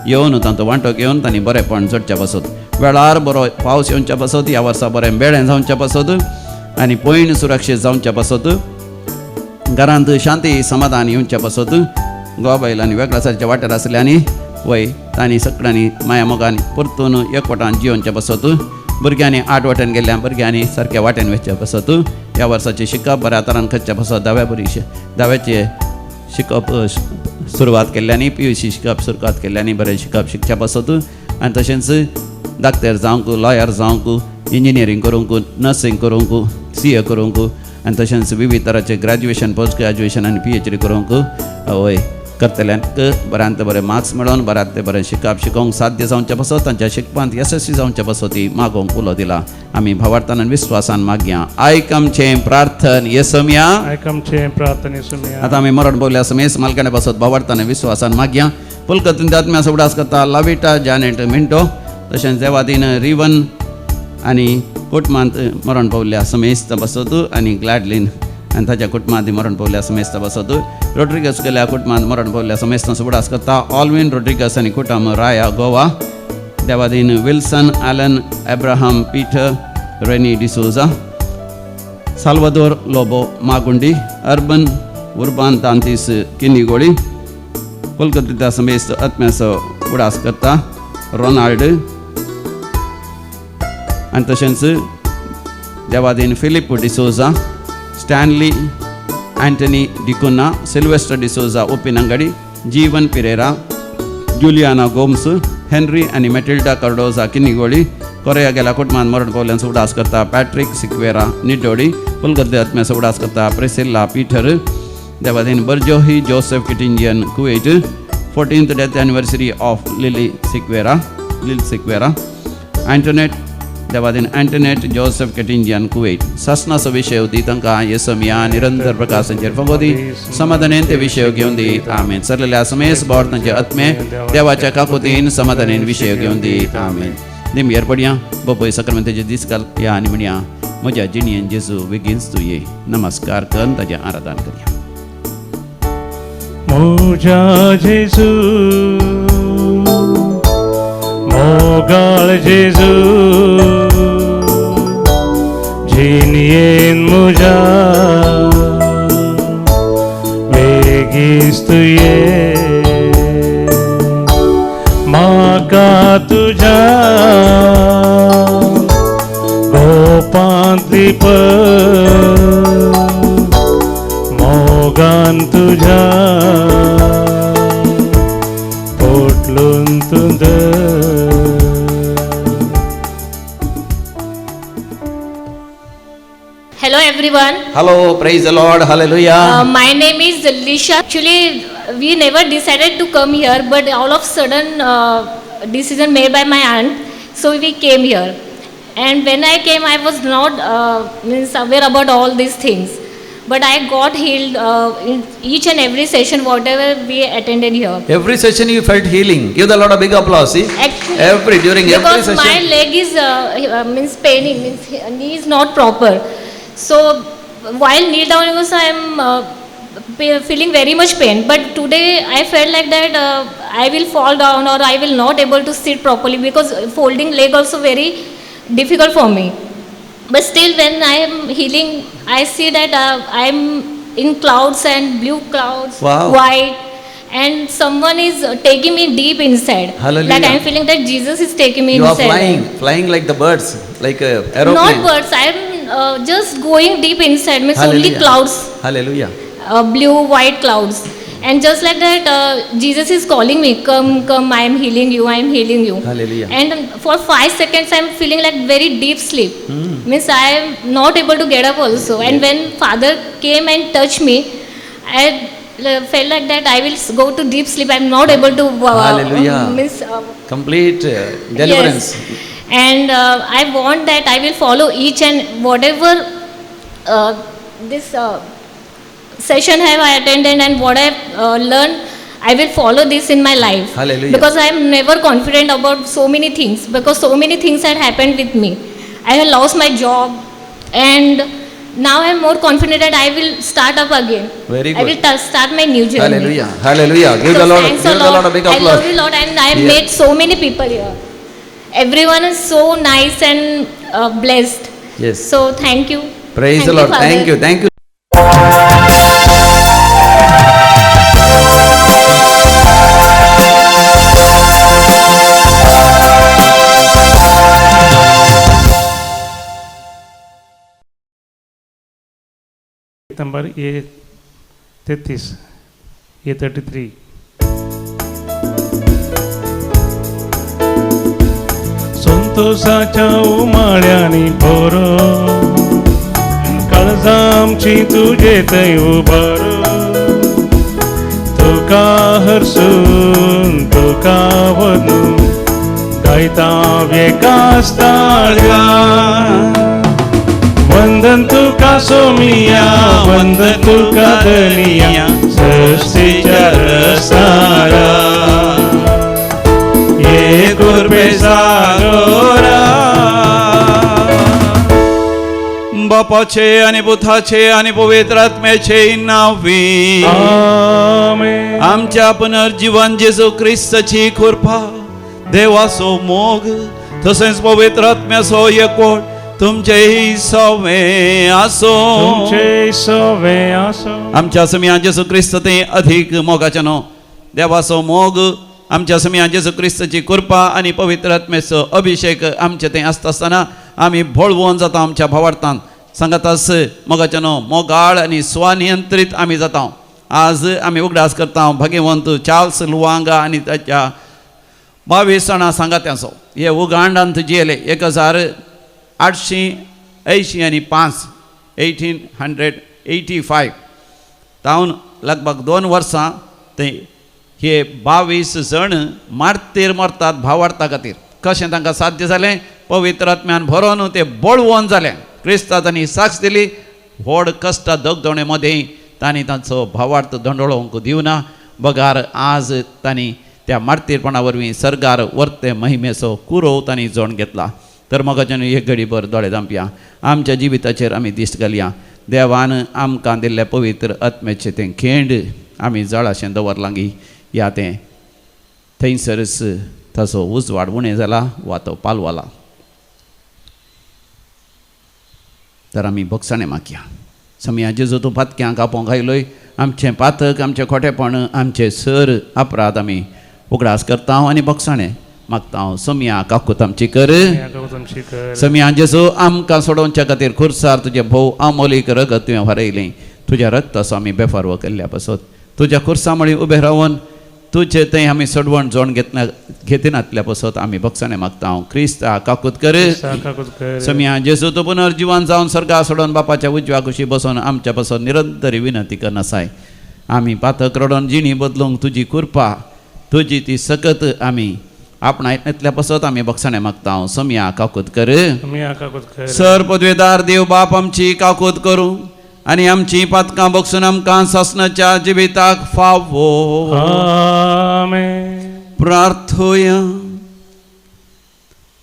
येवन तांचो वांटो घेवन तांणी बरेंपण जोडच्या पासत, वेळार बरो पावस येवच्या पासत, ह्या वर्सा बरें बेळें जावच्या पासत आनी पयण सुरक्षीत जावच्या पासत, घरांत शांती समाधान येवच्या पासत, गोवा बायलांनी वेगळ्या सारच्या वाठार आसले आनी वय तांणी सगळ्यांनी माया मोगान परतून एकवटान जियोवच्या पासत, भुरग्यांनी आठ वाटेन गेल्ल्या भुरग्यांनी सारक्या वाटेन वचच्या पासत, ह्या वर्साचें शिकप बऱ्या तरान करच्या पासत, धाव्या बरी धाव्याचें शिकप सुरवात केल्ल्यानी, पीयूसी शिकप सुरवात केल्ल्यानी बरें शिकप शिकच्या पासत आनी तशेंच डाक्टर जावंक, लॉयर जावंक, इंजिनियरींग करूंक, नर्सिंग करूंक, सीए करूंक आनी तशेंच विविध तरांचे ग्रॅज्युएशन, पोस्ट ग्रॅज्युएशन आनी पीएचडी करूंक वय करतल्यांक बऱ्यांत बरें मार्क्स मेळोवन बऱ्यांतलें बरें शिकप शिकोवंक साध्य जावचे पासत, तांच्या शिकपांत येसस्वी जावचे पासत ती मागोवंक उलो दिला. आमी भावार्थान आनी विस्वासान मागया, आयक आमचें प्रार्थन येसमया. आयक आमचें प्रार्थने सुमया. आतां आमी मरण पावल्या समेस मालकाणे पासत भावार्थान विस्वासान मागया. पुलकतीन आत्म्या उगडास करता लाविटा जानेट मिंटो, तशेंच देवादीन रिवन आनी कुटुंबांत मरण पावल्या समेस्त पासत आनी ग्लॅडलीन आनी ताच्या कुटुंबांत मरण पावल्या समेस्त पासत, रोड्रिगस गेल्या कुटुंबांत मरण पावल्या समेस्त उगडास करता ऑलविन रोड्रिगस आनी कुटुंब राया Goa, Devadin Wilson Alan Abraham Peter Renny D'Souza, Salvador Lobo Magundi, urban Urban Dantis Kinnigoli, Kolkata समेस्त आत्म्याचो उगडास करता रोनाल्ड आनी तशेंच Devadin Philip D'Souza, Stanley Antony D'Cunha, Sylvester D'Souza Uppinangady, Jeevan Pereira, Juliana Gomes, Henry आनी मेटिल्डा कार्डोजा किन्नीगोळी, कोरिया गेल्या कुटुंबान मरण पावल्यान उगडास करता पॅट्रीक सिक्वेरा निडोडी, पुलगद्दे आत्म्याचो उगडास करता प्रेसिल्ला पीटर, देवादीन बर्जोही Joseph Kitingian Kuwait, 14th death anniversary of Lily Sequeira, Lil Sequeira, Antoinette, देवादीन अँटोनेट जोसेफ किटिंजियन कुवेट. सासनाचो विशय होती तांकां येसमया निरंतर प्रकाशांचेर फगोदी, समाधानेन ते विशय घेवन दी. आमेन. सरलेल्या समेस बोर तांचे आत्मे देवाच्या काकुतीन समाधानेन विशय घेवन दी. आमेन. निमयेर पडया, बपय सक्रमेंताचे दीस घाल या आनी म्हणया, म्हज्या जिणयेन जेजू बेगीनच तूं ये. नमस्कार करून ताजें आराधन करया. म्हज्या जेजू, मोगाळ जेजू, जिणयेन म्हज्या बेगीच तूं ये, म्हाका तुज्या गोपांत लिपय, मोगान तुज्या पोटलून तूं धर. Hello everyone. Hello, praise the Lord, hallelujah. My name is Lisha. Actually, we never decided to come here, but all of sudden decision made by my aunt, so we came here. And when I came, I was not means aware about all these things. But I got healed in each and every session, whatever we attended here. Every session you felt healing. Give the Lord a big applause. See? Actually, Every during every because session. My leg is means paining, means knee is not proper. So while kneel down also I am feeling very much pain. But today I felt like that I will fall down or I will not able to sit properly, because folding leg also very difficult for me. But still when I am healing, I see that I am in clouds and blue clouds, Wow. white, and someone is taking me deep inside. Hallelujah. Like I am feeling that Jesus is taking me You are inside. flying, flying like the birds, like a aeroplane. Not birds, I am just going deep inside. Means only Hallelujah. clouds. Hallelujah. Blue, white clouds. And just like that, Jesus is calling me, come, come, I am healing you, I am healing you. Hallelujah. And for 5 seconds, I am feeling like very deep sleep. Means I am not able to get up also. And when Father came and touched me, I felt like that I will go to deep sleep. I am not able to... Hallelujah. Means, complete deliverance. Yes. And I want that I will follow each and whatever this... session have I attended and what I learned, I will follow this in my life. Hallelujah. Because I am never confident about so many things, because so many things had happened with me. I have lost my job and now I am more confident that I will start up again. Very I good. will start my new journey. Hallelujah. Hallelujah. Give So the Lord, thanks give a the Lord a big I applause. love you, Lord, and I have Yeah. met so many people here. Everyone is so nice and blessed. Yes. So thank you. Praise Thank the Lord. you, Thank Father. you. Thank you. Number A 33, A 33. संतोषाच्या उमाळ्यांनी भर, काळजां आमची तुजे थंय उबार, तुका हरसून तुका व्हरून गायता एकाच ताळ्यान. वंदन तुका सोमिया, वंदन तुका धनिया, सृष्टीच्या रसारा ये कुर्बे सागोरा. बापाचे आणि पुताचे आणि पवित्र आत्म्याचे नावे. आमेन. आमच्या पुनर्जीवन जेजू क्रिस्ताची कृपा, देवाचो मोग तसेच पवित्र आत्म्याचो एकवट तुमचेही सवे आसो. तुमचे सवे आसो. आमच्या समिया जेजू क्रिस्त ते अधिक मोगाचे न्हू, देवाचो मोग आमच्या समिया जेजू क्रिस्ताची कृपा आणि पवित्र आत्म्याचो अभिषेक आमचे ते आसता आसतना आमी भोळवोन जाता आमच्या भावार्थान सांगातास मोगाचे न्हू, मोगाळ आनी स्वनियंत्रीत आमी जाता. आज आमी उगडास करता भाग्यवंत चार्ल्स लुवांगा आनी ताच्या 22 जाणां सांगात्यांचो. हे उगांडांत जियेले 1885 1885 तावन लगभग 2 वर्सां ते हे 22 जण मारतेर मरतात भावार्था खातीर. कशें तांकां साध्य जालें? पवित्र आत्म्यान भरोन ते बळवोन जालें. क्रिस्ता तांणी साक्ष दिली. व्हड कश्टा दगदोणे मदें तांणी तांचो भावार्थ दंडोळोवंक दिवना बगार आज तांणी त्या मार्तीरपणा वरवीं सर्गार वर्ते महिमेचो कुरोव तांणी जोण घेतला. तर मोगाच्यान एक घडीभर दोळे धांपया, आमच्या जिविताचेर आमी दिश्ट घालया. देवान आमकां दिल्लें पवित्र आत्म्याचें तें खेंड आमी जळाशें दवरलां गी या तें थंयसरच ताचो उजवाड उणें जाला वा तो पालवाला. तर आमी भोगसाणें मागया. समया जेजू तूं पातक्यांक आपोवंक आयलोय, आमचें पातक, आमचें खोटेपण, आमचें सर अपराध आमी उगडास करता आनी भोगसाणें मागता. समया काकूत आमची कर. समया जेजू आमकां सोडोवच्या खातीर खुर्सार तुजें भोव आमोलीक रगत तुवें व्हारयलें. तुज्या रगताचो आमी बेफारवो केल्ल्या पासत तुज्या खुर्सा मळी उबें रावन तुजें थंय आमी सोडवण जोण घेतना घेतिनातल्या पासत आमी भोगसाणें मागता. क्रिस्ता काकूत कर. समया जेजू तूं पुनर्जिवन जावन सर्गा सोडून बापाच्या उजव्या कुशी बसून आमच्या पासत निरंतर विनंती करनासाय. आमी पातक रडोन जिणी बदलूंक तुजी कृपा, तुजी ती सकत आमी आपणायतल्या पासत आमी भोगसाणें मागता. समया काकूत कर. सर पदवेदार देव बाप आमची काकूत करूं. आनी आमची पातकां बगसून आमकां सासणाच्या जिविताक फावो. आमेन. प्रार्थोया.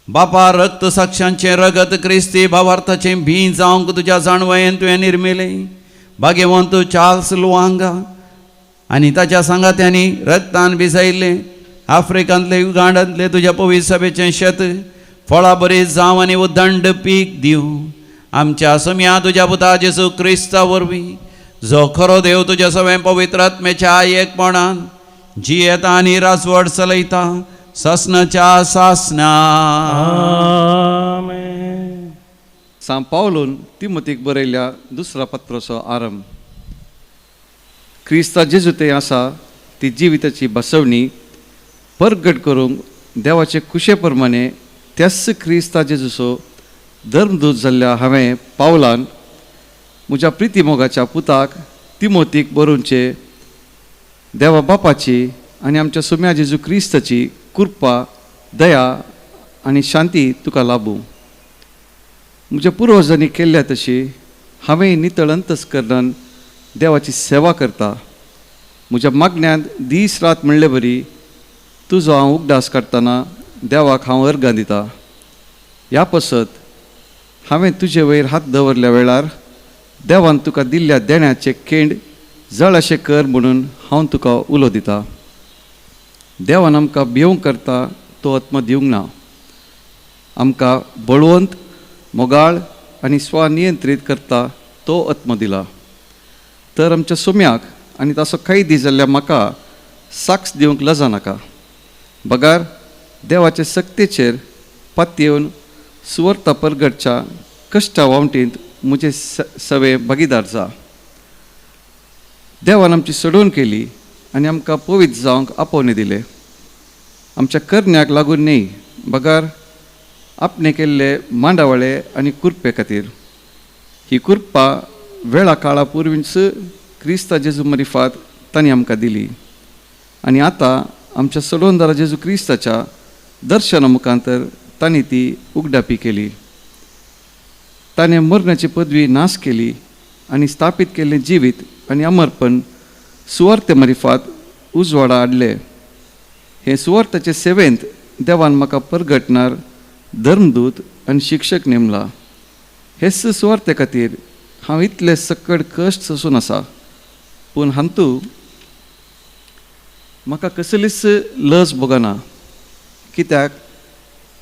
बापा, रक्त साक्षांचें रगत क्रिस्ती भावार्थाचें भी जावंक तुज्या जाणवयेन तुवें निर्मिलें. भाग्यवंत चार्ल्स लुवांगा आनी ताच्या सांगात्यांनी रक्तान भिजयल्लें आफ्रिकांतले युगांडांतले तुज्या पवित्र सभेचें शेत फळां बरी जावं आनी उदंड पीक दिवं. आमच्या सम्या तुज्या पुता जेजू क्रिस्ता वरवीं, जो खरो देव तुज्या सगळ्या पवित्र आत्म्याच्या एकपणान जियेता आनी राजवट चलयता सासनाच्या सासना. आमेन. सांत पावलून तिमोतीक बरयल्या दुसऱ्या पत्राचो आरंभ. क्रिस्ता जेजू थंय आसा ती जिविताची बसवणी परगट करूंक देवाचे खुशे प्रमाणे त्याच क्रिस्ता जेजूचो धर्मदूत जाल्ल्या हांवें पावलान म्हज्या प्रिती मोगाच्या पुताक तिमोतीक बरोवचे, देवा बापाची आनी आमच्या सोम्या जेजू क्रिस्ताची कृपा, दया आनी शांती तुका लाबूं. म्हज्या पुर्वजांनी केल्ल्या तशी हांवें नितळ अंतस्करणान देवाची सेवा करता. म्हज्या मागण्यांत दीस रात म्हणले बरी तुजो हांव उगडास काडटना देवाक हांव अर्गां दिता. ह्या पसत हांवें तुजे वयर हात दवरल्या वेळार देवान तुका दिल्ल्या देण्याचें केंड जळ अशें कर म्हणून हांव तुका उलो दिता. देवान आमकां भिवंक करता तो आत्मा दिवंक ना, आमकां बळवंत, मोगाळ आनी स्वनियंत्रीत करता तो आत्मा दिला. तर आमच्या सोम्याक आनी ताचो कैदी जाल्ल्या म्हाका साक्ष दिवंक लजा नाका, बगार देवाचे सक्तेचेर पातयेवन सुवर्ता परगटच्या कश्टा वावटींत म्हजे सवे भागीदार जा. देवान आमची सोडोवन केली आनी आमकां पवित्र जावंक आपोवणें दिलें. आमच्या करण्याक लागून न्हय, बगार आपणे केल्ले मांडावळे आनी कुरपे खातीर. ही कुरपा वेळा काळा पुर्वींच क्रिस्ता जेजू मरिफात तांणी आमकां दिली आनी आतां आमच्या सोडवणदारा जेजू क्रिस्ताच्या दर्शना मुखांतर तांणी ती उगडापी केली. ताणें मरणाची पदवी नाश केली आनी स्थापीत केल्लें जिवीत आनी अमरपण सुवार्ते मरिफात उजवाडा हाडले. हे सुवार्थाचे सेवेंत देवान म्हाका परगटणार धर्मदूत आनी शिक्षक नेमला. हेच सुवार्ते खातीर हांव इतले सकड कश्ट सोंसून आसा, पूण हांतू म्हाका कसलीच लज भोगना, कित्याक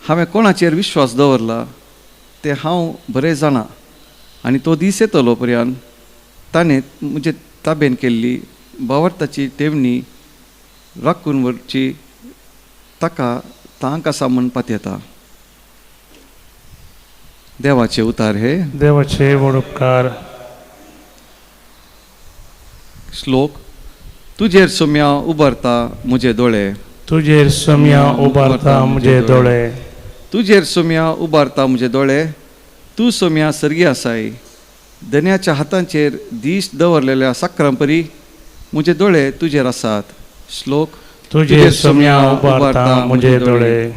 हांवें कोणाचेर विश्वास दवरला तें हांव बरें जाणा आनी तो दीस येतलो पर्यंत ताणें म्हजे ताबेन केल्ली भावार्थाची ठेवणी राखून व्हरची ताका तांक आसा म्हूण पातयेता. देवाचे उतार हे. देवाचे व्हड उपकार. श्लोक. तुजेर सोम्या उबारता म्हजे दोळे, तुजेर सोम्या उबारता म्हजे दोळे, तुजेर सोम्या उबारता म्हजे दोळे, तूं सोम्या सर्गी आसाय. धन्याच्या हातांचेर दीस दवरलेल्या साकरांपरी म्हजे दोळे तुजेर आसात. श्लोक. तुजेर सोम्या उबारता म्हजे दोळे,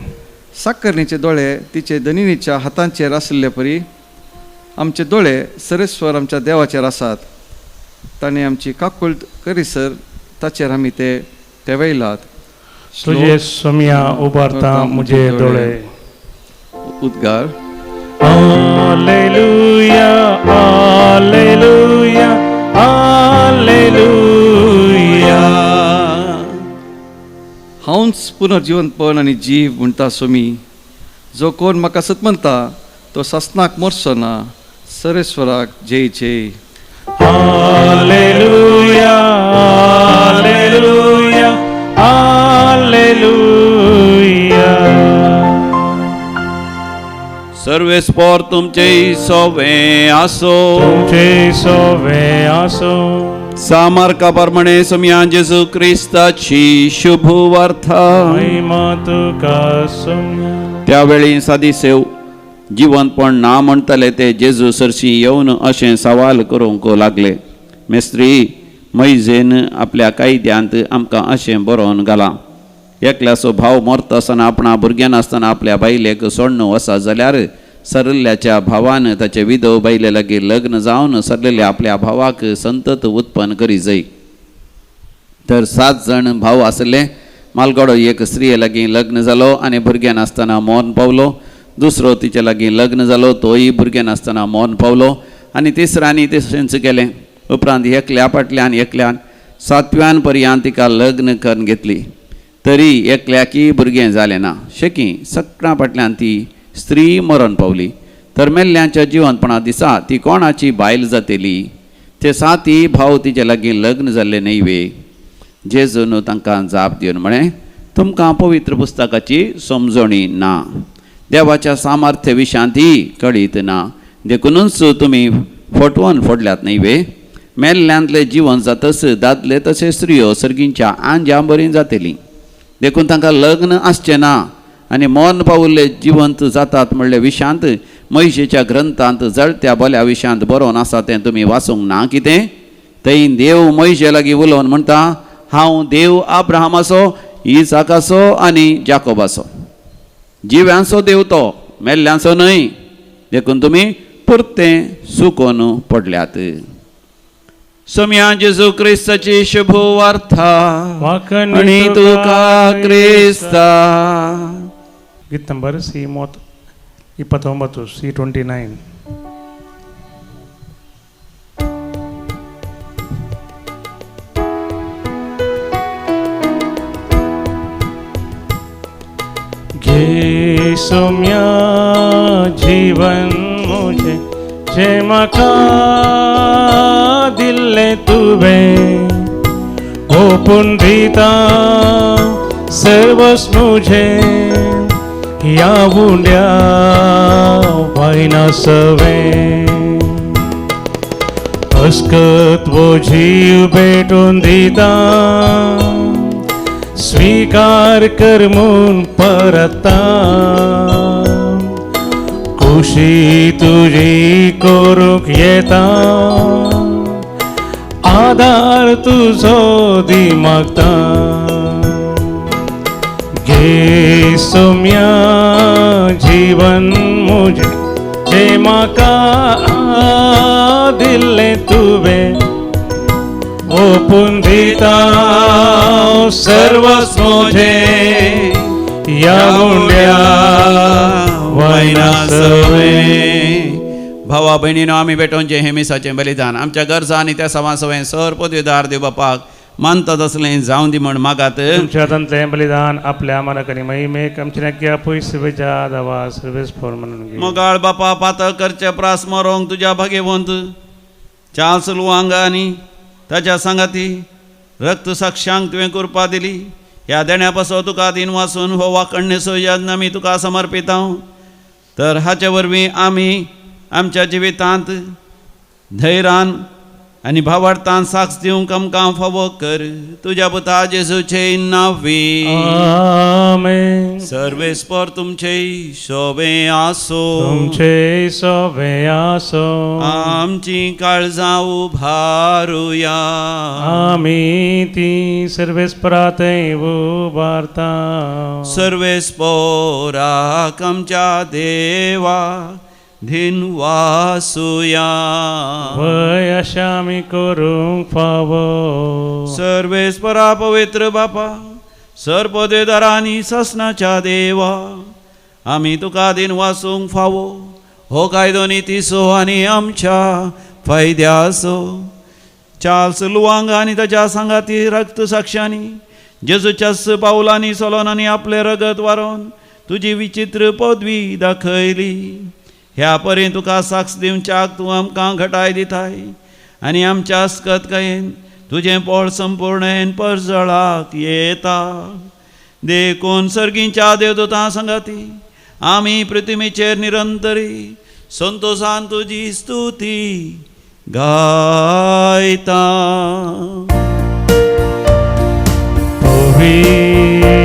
साकरणीचे दोळे तिचे धनिनीच्या हातांचेर आशिल्ले परी आमचे दोळे सरेस्वर आमच्या देवाचेर आसात. ताणें आमची काकुळट करीसर ताचेर आमी ते तेवयलात. तुजेर सोम्या उबारता म्हजे दोळे. उद्गार. Hallelujah, hallelujah, hallelujah. हांवच पुनर्जिवंतपण आनी जीव म्हणटा सोमी, जो कोण म्हाका सत म्हणटा तो सासनाक मरचो ना. सरेस्वराक जय जय. Hallelujah, hallelujah, hallelujah. सर्वेस्पोर तुमचे सोवे आसो, तुमचे सोवे आसो. सामार्का प्रमाणे सोम्या जेजू क्रिस्ताची शुभ वार्ता. महिमा तुका सोम्या. त्यावेळी सादी सेव जिवंतपण ना म्हणटले ते जेजू सरशी येवन अशें सवाल करूंक लागले, मेस्त्री, मैजेन आपल्या कायद्यांत आमकां अशें बरोवन घालां, एकल्याचो भाव मरता आसतना आपणा भुरग्यां नासतना आपल्या बायलेक सोडणू आसा जाल्यार सरल्ल्याच्या भावान ताचे विधव बायले लागीं लग्न जावन सरलेल्या आपल्या भावाक संतत उत्पन्न करी जाय. तर 7 जाण भाव आसले. मालगडो एक स्त्रिये लागीं लग्न जालो आनी भुरगें नासतना मरण पावलो. दुसरो तिचे लागीं लग्न जालो, तोय भुरगें नासतना मरण पावलो. आनी तिसऱ्यांनी तशेंच केलें. उपरांत एकल्या फाटल्यान एकल्यान 7व्यान पर्यंत तिका लग्न करून घेतली, तरी एकल्याकय भुरगें जालें ना. शेकी सगळ्यां फाटल्यान ती स्त्री मरण पावली. तर मेल्ल्यांच्या जिवंतपणा दिसा ती कोणाची बायल जातली? ते 7 भाव तिचे लागीं लग्न जाल्ले न्हय वे? जेजून तांकां जाप दिवन म्हळें, तुमकां पवित्र पुस्तकाची समजणी ना, देवाच्या सामर्थ्य विशांती कळीत ना, देखुनूच तुमी फटवून फोडल्यात न्हय वे? मेल्ल्यांतले जिवन जातस दादले तशें स्त्रियो सर्गींच्या आंज्या बरीं जातली, देखून तांकां लग्न आसचें ना. आनी मरण पावुल्ले जिवंत जातात म्हणले विशांत म्हयशेच्या ग्रंथांत जळत्या बोल्या विशांत बरोवन आसा तें तुमी वाचूंक ना कितें? थंय देव म्हयशे लागीं उलोवन म्हणटा, हांव देव अब्राहमाचो, इसाकाचो आनी जाकोबाचो. जिव्यांचो देव तो, मेल्ल्यांचो न्हय. देखून तुमी परतें सुकोन पडल्यात. सोम्या जेजू क्रिस्ताची शुभवार्ता. आनी तुका क्रिस्ता. गीत ನಂಬರ್ ಸಿ 29, ಸಿ 29. घे सोम्या जीवन मुझे जे म्हाका दिल्लें तुवें, ओपून दिता सर्वस्व मुझे, ह्या उंड्या वायनासवें. अस्कत वो जीव भेटून दिता, स्वीकार कर म्हूण परता, खुशी तुजी करूंक येता, आदार तुजो दी मागता. घे सोम्या जीवन मुझे जे म्हाका दिल्लें तुवें, ओपून दिता सर्वस्व मुझे, ह्या उंड्या वायनासवें. भावा भयणीनो, आमी भेटोवचें हें मिसाचें बलिदान आमच्या गरजा आनी त्या सवासवें सर पदवीदार देव बापाक मानता तसलें जावं दी म्हण मागात. तुमच्या हातांतलें बलिदान आपल्या मनाक आनी महिमेक आमच्या नक्की आपूय सेवेच्या दावा सर्वेस फोर म्हणून घे. मोगाळ बापा, पातक करचे प्रास मरोंक तुज्या भागेवंत चार्ल्स लुवांग आनी ताच्या सांगाती रक्त साक्षांक तुवें कृपा दिली. ह्या देण्या पासो तुका दिन वासून हो वाकण्य याज्ञ आमी तुका समर्पिता. तर हाचे वरवीं आमी आमच्या जिवितांत धैर्यान आनी भावार्थान साक्ष दिवंक आमकां फावो कर. तुज्या पुता जेजूचे नांवी. आमेन. सर्वेस्पर तुमचे शोभे आसो. तुमचे सोबे आसो. आमची काळजां उभारुया. आमी ती सर्वेस्परा थंय उबारता. सर्वेस्पराक आमच्या देवा धिनवासुया. वय अशें आमी करूंक फावो. सर्वेस्परा पवित्र बापा, सर्पदेदारांनी ससनाच्या देवा, आमी तुका दिनवासूंक फावो. हो कायदो नितीचो आनी आमच्या फायद्याचो. चार्ल्स लुवांग आनी ताच्या सांगाती रक्त साक्षांनी जेजूच्याच पावलांनी चलोन आनी आपलें रगत वारोवन तुजी विचित्र पदवी दाखयली. ह्या परेन तुका साक्ष दिवच्याक तूं आमकां घटाय दिताय आनी आमच्या अस्कतकायेन तुजें पोळ संपूर्णेन परजळाक येता. देखून सर्गींच्या देवदूतां सांगाती आमी पृथ्वीचेर निरंतरी संतोषान तुजी स्तुती गायता. पवित्र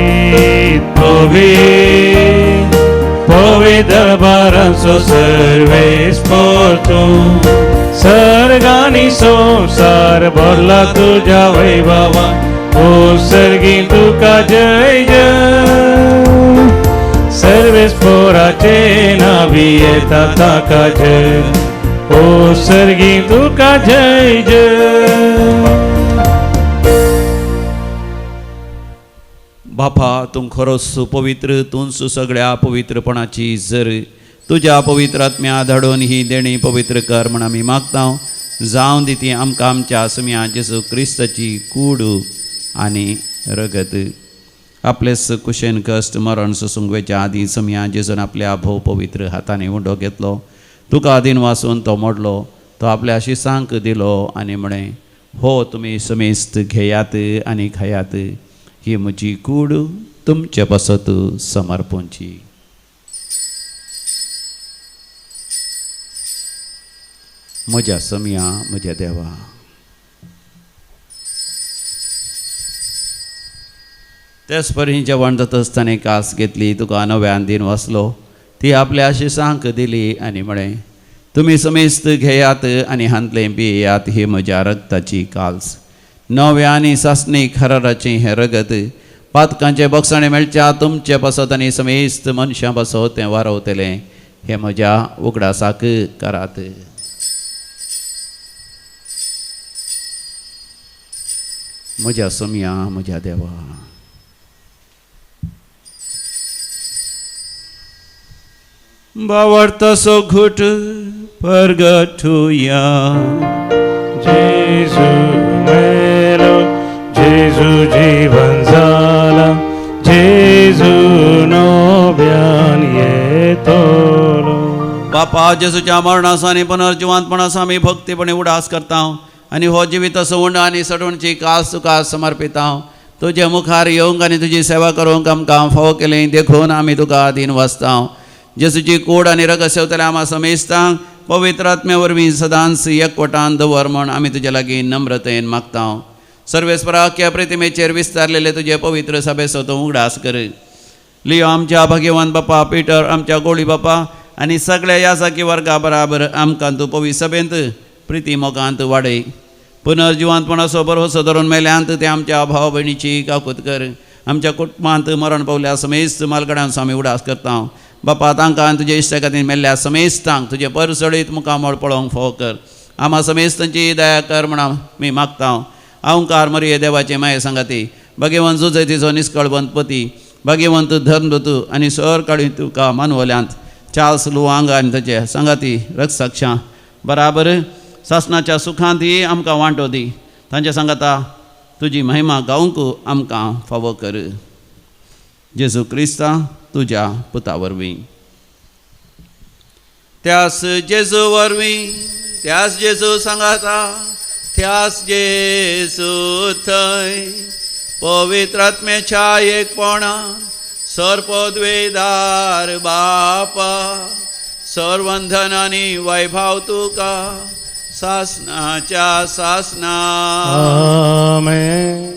पवित्र पवित्र बारांचो सर्वेस्पर तूं, सर्गानी संवसार भरला तुज्या वैभवान. ओ सर्गी तुका जय जय. सर्वे सर्वेस्पोराचे नावी येता ताका जय, ओ सर्गी तुका जय जय. बापा तूं खरोच पवित्र, तूंच सगळ्या पवित्रपणाची जर तुज्या पवित्र आत्म्या धाडून ही देणी पवित्र कर म्हण आमी मागता. जावन दी ती आमकां आमच्या सम्या जेजू क्रिस्ताची कूड आनी रगत. आपलेच कुशेन कश्ट मरण सोसूंक वेच्या आदीं सम्या जेजून आपल्या भोव पवित्र हातांनी उंडो घेतलो, तुका आदीन वासून तो मोडलो, तो आपल्या शिसांक दिलो आनी म्हळें, हो तुमी समेस्त घेयात आनी खायात, ही म्हजी कूड तुमचे पासत समर्पणची. म्हज्या सम्या म्हज्या देवा, तेच परी जेवण जाता आसतना कास घेतली, तुका नव्यान दिन वाचलो, ती आपल्या शिसांक दिली आनी म्हळें, तुमी समेस्त घेयात आनी हांतलें पियात, ही म्हज्या रगताची काल्स, नव्या आनी सासणी खराराचें हें रगत पातकांचें बक्षाणें मेळच्या तुमचे पासत आनी समेस्त मनशां पासत तें वारवतलें, हें म्हज्या उगडासाक करात. म्हज्या सोम्या म्हज्या देवा, बावडतासो घुट परगटुया. जेजू मेलो, जेजू जीवन जाला, जेजू नव्यान येतलो. बापा जेजूच्या मरणाचो आनी पुनर्जिवंतपणाचो आमी भक्तीपणे उडास करता आनी हो जिविताचो उंड आनी सडवणची कास तुका समर्पिता. तुजे मुखार येवंक आनी तुजी सेवा करूंक आमकां फावो केली देखून आमी तुका आदीन वाचता. जेजूची कूड आनी रगत सेवतल्या आमा समेस्तांक पवित्र आत्म्या वरवीं सदांच एकवटान दवर म्हण आमी तुजे लागीं नम्रतेन मागता. सर्वेस्पराख्या प्रतिमेचेर विस्तारलेले तुजे पवित्र सभेचो तूं उगडास कर. लियो आमच्या भाग्यवान बापा पिटर, आमच्या गोळी बापा आनी सगळ्या याजाकी वर्गा बराबर आमकां तूं पवित्र सभेंत प्रिती मोगांत वाडय. पुनर्जिवंतपणाचो भरवसो धरून मेल्यांत ते आमच्या भाव भयणीची काकूत कर. आमच्या कुटुंबांत मरण पावल्या समेस्त मालगड्यांचो आमी उडास करता. बापा तांकां तुजे इश्टा खातीर मेल्ल्या समेस्तांक तुजें परसळीत मुखामळ पळोवंक फावो कर. आमा समेस्तांची दया कर म्हण आमी मागता. अहंकार मरिये देवाचे माये सांगाती, भाग्यवंत जुजय तिचो निस्कळवंत पती, भाग्यवंत धर्मदूत आनी सर काळी तुका मानवल्यांत चार्ल्स लुवांग आनी ताचे सांगाती रक्षाक्षां बराबर सासणाच्या सुखांत ही आमकां वांटो दी. तांचे सांगाता तुजी महिमा गावंक आमकां फावो कर. जेजू क्रिस्ता तुज्या पुता वरवीं, त्यास जेजू वरवीं, त्यास जेजू सांगाता, त्यास जेजू थंय पवित्र आत्म्याच्या एकपणा सर्पद्वेदार बापा सर्वंधन आनी वैभव तुका सासनाच्या सासना. आमेन.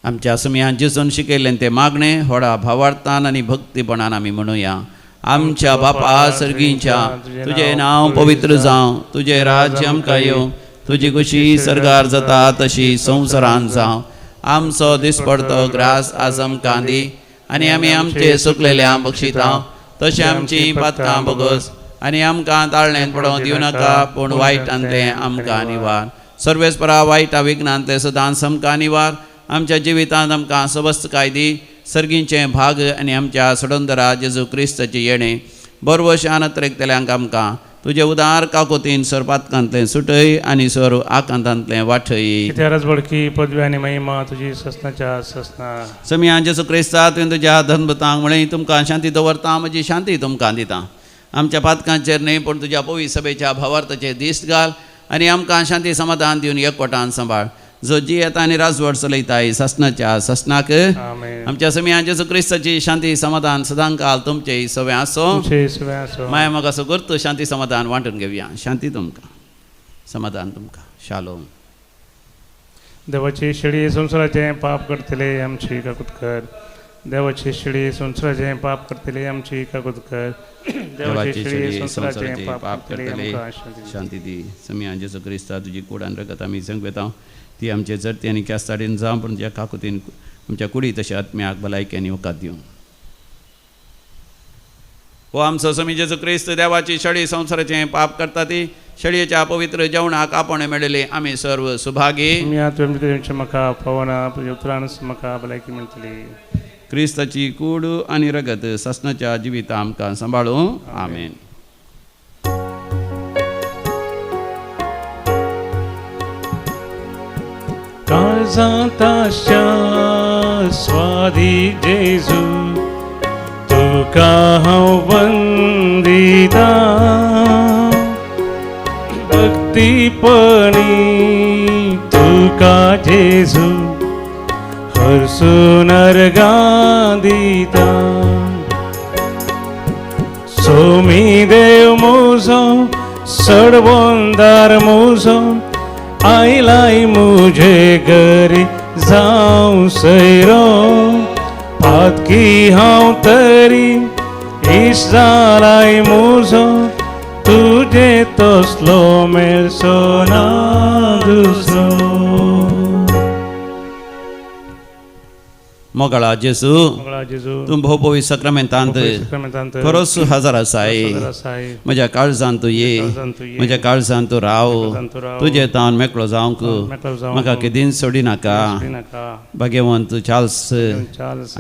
आमच्या समियान जेजून शिकयल्लें तें मागणें व्हडा भावार्थान आनी भक्तीपणान आमी म्हणुया. आमच्या बापा सर्गींच्या, तुजें नांव पवित्र जावं, तुजें राज्य आमकां येवं, तुजी खुशी सर्गार जाता तशी संवसारान जावं. आमचो दिसपडतो ग्रास आज आमकां दी आनी आमी आमचे सुकलेल्या बक्षिता तशें आमची पातकां बगस आनी आमकां ताळणेंत पडोवंक दिवं नाका, पूण वायटांतलें आमकां निवार. सर्वेस्परा वायटा विघ्नांतलें सदांच आमकां निवार. आमच्या जिवितांत आमकां सबस्तकाय दी. सर्गींचें भाग आनी आमच्या सडंदरा जेजू क्रिस्ताचें येणें बरवश आनत्रेकतल्यांक आमकां तुजे उदार काकोतीन सरपातकांतलें सुटय आनी सर आकांतांतलें वाठय. इतिहास बळकी पदवी आनी महिमा तुजी ससनाच्या ससना. समिया जेजू क्रिस्ता तुवें तुज्या धर्मतांक म्हळें, तुमकां शांती दवरता, म्हजी शांती तुमकां दिता. आमच्या पातकांचेर न्हय पूण तुज्या पवित्र सभेच्या भावार्थाचेर दिश्ट घाल आनी आमकां शांती समाधान दिवन एकवटान सांबाळ. जो जियेता आनी राजवट चलयताय सासनाच्या सासनाक. आमच्या समिया जेजू क्रिस्ताची शांती समाधान सदांकाल तुमचे सगळें आसो. माया म्हाका असो करतो शांती समाधान वांटून घेवया. शांती तुमकां, समाधान तुमकां. शालोम. देवाची शेळी संवसाराचें पाप करतले आमची काकूत कर. देवाची शिडी संवसाराचें पाप करतले आमची कागद कर. देवाची शिडी संवसाराचें पाप करतले आमकां शांती दी. समिया जेजू क्रिस्ता तुजी कूड आनी रगत आमी संगवेता ती आमचे जरती आनी क्यास्ताडीन जावं पूण तुज्या काकुतीन आमच्या कुडी तशें आत्म्याक भलायकी आनी वकात दिवं. हो आमचो समी जेजू क्रिस्त देवाची शडी संवसाराचें पाप करता ती शडयेच्या पवित्र जेवणाक आपण मेळिल्ले आमी सर्व सुभागी. म्हाका पवना उतरानच म्हाका भलायकी मेळटली. क्रिस्ताची कूड आनी रगत सासणाच्या जिविता आमकां सांबाळूं. आमेन. काळजांत आशा स्वादी जेजू तुका हांव वंदिता भक्तीपणी तुका जेजू हरसून अर्गां दिता. सोमी देव म्हजो सडवंदार म्हजो आयलाय मुझे घरी जावं सैरो पातकी हांव तरी इश्ट जालाय म्हजो तुजे तसलो मेळचो ना दुसरो. मोगाळा जेजू तूं भोव सक्रमेंतांत खरोच हजर आसाय. म्हज्या काळजांत तूं ये, म्हज्या काळजांत तूं राव, तुजे तावन मेकळो जावंक म्हाका केदींच सोडिनाका. भाग्यवंत चार्ल्स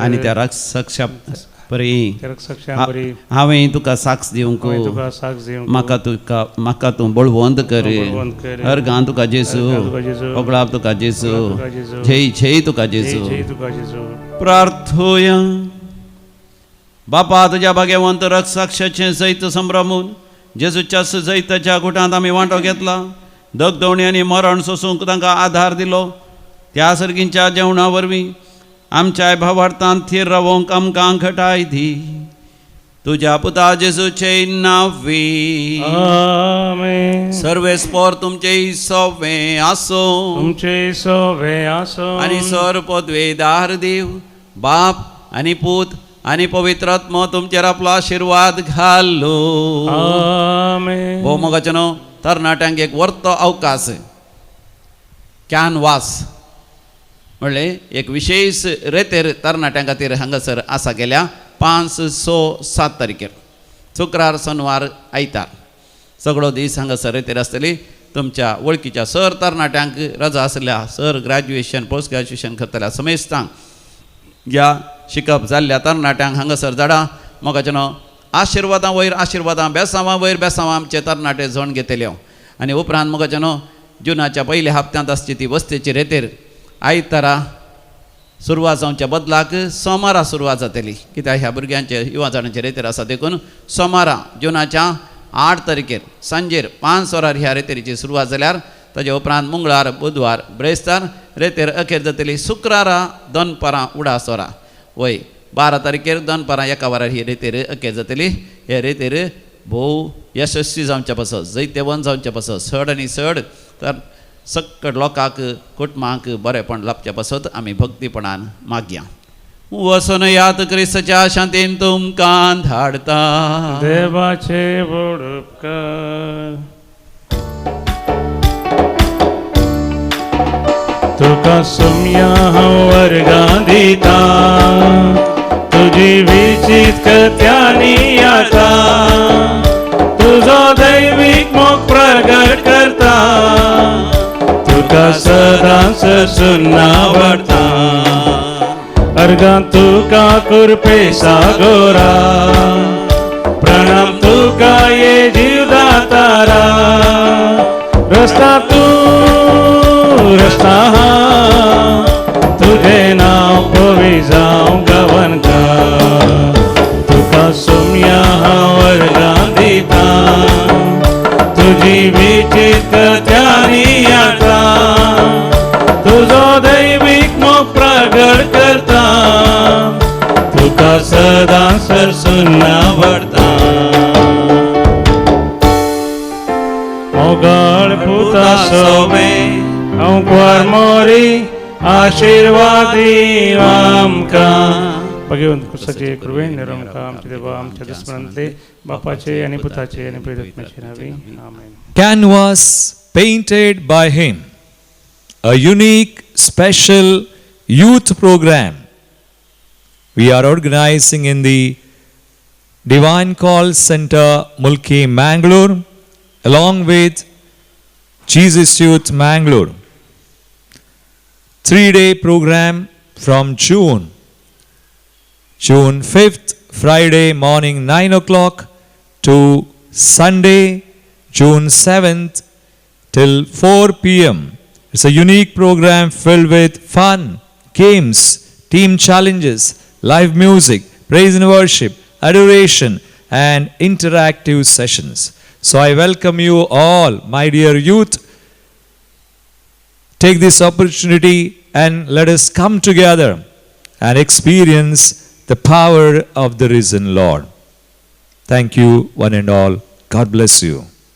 आनी त्या रक्षक्षा परी हांवें तुका साक्ष दिवंक म्हाका तुका म्हाका तूं बळवंत कर. अर्गां तुका जेजू, ओगळाप तुका जेजू, झेय झेय तुका जेजू. प्रार्थोया. बापा तुज्या भाग्यवंत रक्षाक्षाचें जैत संभ्रमून जेजूच्या जैताच्या गुटांत आमी वांटो घेतला. दगदवणी आनी मरण सोसूंक तांकां आधार दिलो. त्या सर्गींच्या जेवणा वरवीं आमच्या भावार्थांत थीर रावोंक आमकां घटाय दी. तुज्या पुता जेजूचे नांवी. आमेन. सर्वेस्पोर तुमचे सोवे आसो, तुमचे सोवे आसो. आनी सर पदवेदार देव बाप आनी पूत आनी पवित्र आत्मो तुमचेर आपलो आशिर्वाद घालो. आमेन. भोव मोगाचें न्हू तरणाट्यांक एक वर्तो अवकाश कॅनवास म्हणलें एक विशेष रेतेर तरणाट्यां खातीर हांगासर आसा गेल्या 5, 6, 7 तारखेर शुक्रार शनवार आयतार सगळो दीस हांगासर रेतेर आसतली. तुमच्या वळखीच्या सर तरणाट्यांक रजा आसल्या सर ग्रॅज्युएशन पोस्ट ग्रॅज्युएशन करतल्या समेस्तांक ह्या शिकप जाल्ल्या तरणाट्यांक हांगासर झाडां मोगाचें न्हू आशिर्वादां वयर आशिर्वादां बेसांवां वयर बेसांवां आमचे तरणाटे झण घेतल्यो. आनी उपरांत मोगाचें न्हू जुनाच्या पयल्या हप्त्यांत आसची ती वस्तेची रेतेर आयतारा सुरवात जावच्या बदलाक सोमारा सुरवात जातली. कित्याक ह्या भुरग्यांचे युवा जाणांचे रेतेर आसा देखून सोमारा जुनाच्या 8 तारखेर सांजेर 5 वरार ह्या रेतेरीची सुरवात जाल्यार ताजे उपरांत मंगळार बुधवार ब्रेस्तार रेतेर अखेर जातली शुक्रारा दनपारां उडास वरां वय 12 तारखेर दनपारां 1 वरार ही रेतेर अखेर जातली. हे रेतेर भोव यशस्वी जावच्या पासत जैतेवंत जावच्या पासत चड आनी चड तर सक्कड लोकांक कुटुंबांक बरेपण लाभच्या पासत आमी भक्तीपणान मागया. वसोन याद क्रिस्ताच्या शांतीन तुमकां धाडता. देवाचे व्हड उपकार. तुका सोम्या हांव वर्गां दिता तुजी विचीत कथ्यांनी आता तुजो दैवीक मोग प्रगट करता तुका सदांच सुनावडता. अर्गां तुका कृपे सागोरा प्रणाम तुका ये जीवदातारा रस्ता तूं रस्ता तुझे नांव पवी जावं गवनकार. तुका सोम्या हांव वर्गां दिता तुजी विचीत कथ्यांनी आता तुजो दैवीक मोग प्रगट करता तुका सदां सरसून आवडता. मोगाळ पुता सोवे अंकुर मोरी आशिर्वादी आमकां भगवंत क्रिस्ताचे कृपेन निरंका आमचे देवा आमच्या दुस्मनांतले बापाचे आनी पुताचे आनी प्रेरितमाचे नावी आमेन. Canvas painted by him, a unique special youth program we are organizing in the Divine Call Center, Mulki, Mangalore, along with Jesus Youth Mangalore. 3-day program from June 5th, Friday morning 9 o'clock to Sunday, June 7th till 4 p.m. It's a unique program filled with fun, games, team challenges, live music, praise and worship, adoration, and interactive sessions. So I welcome you all, my dear youth. Take this opportunity and let us come together and experience the power of the risen Lord. Thank you, one and all. God bless you.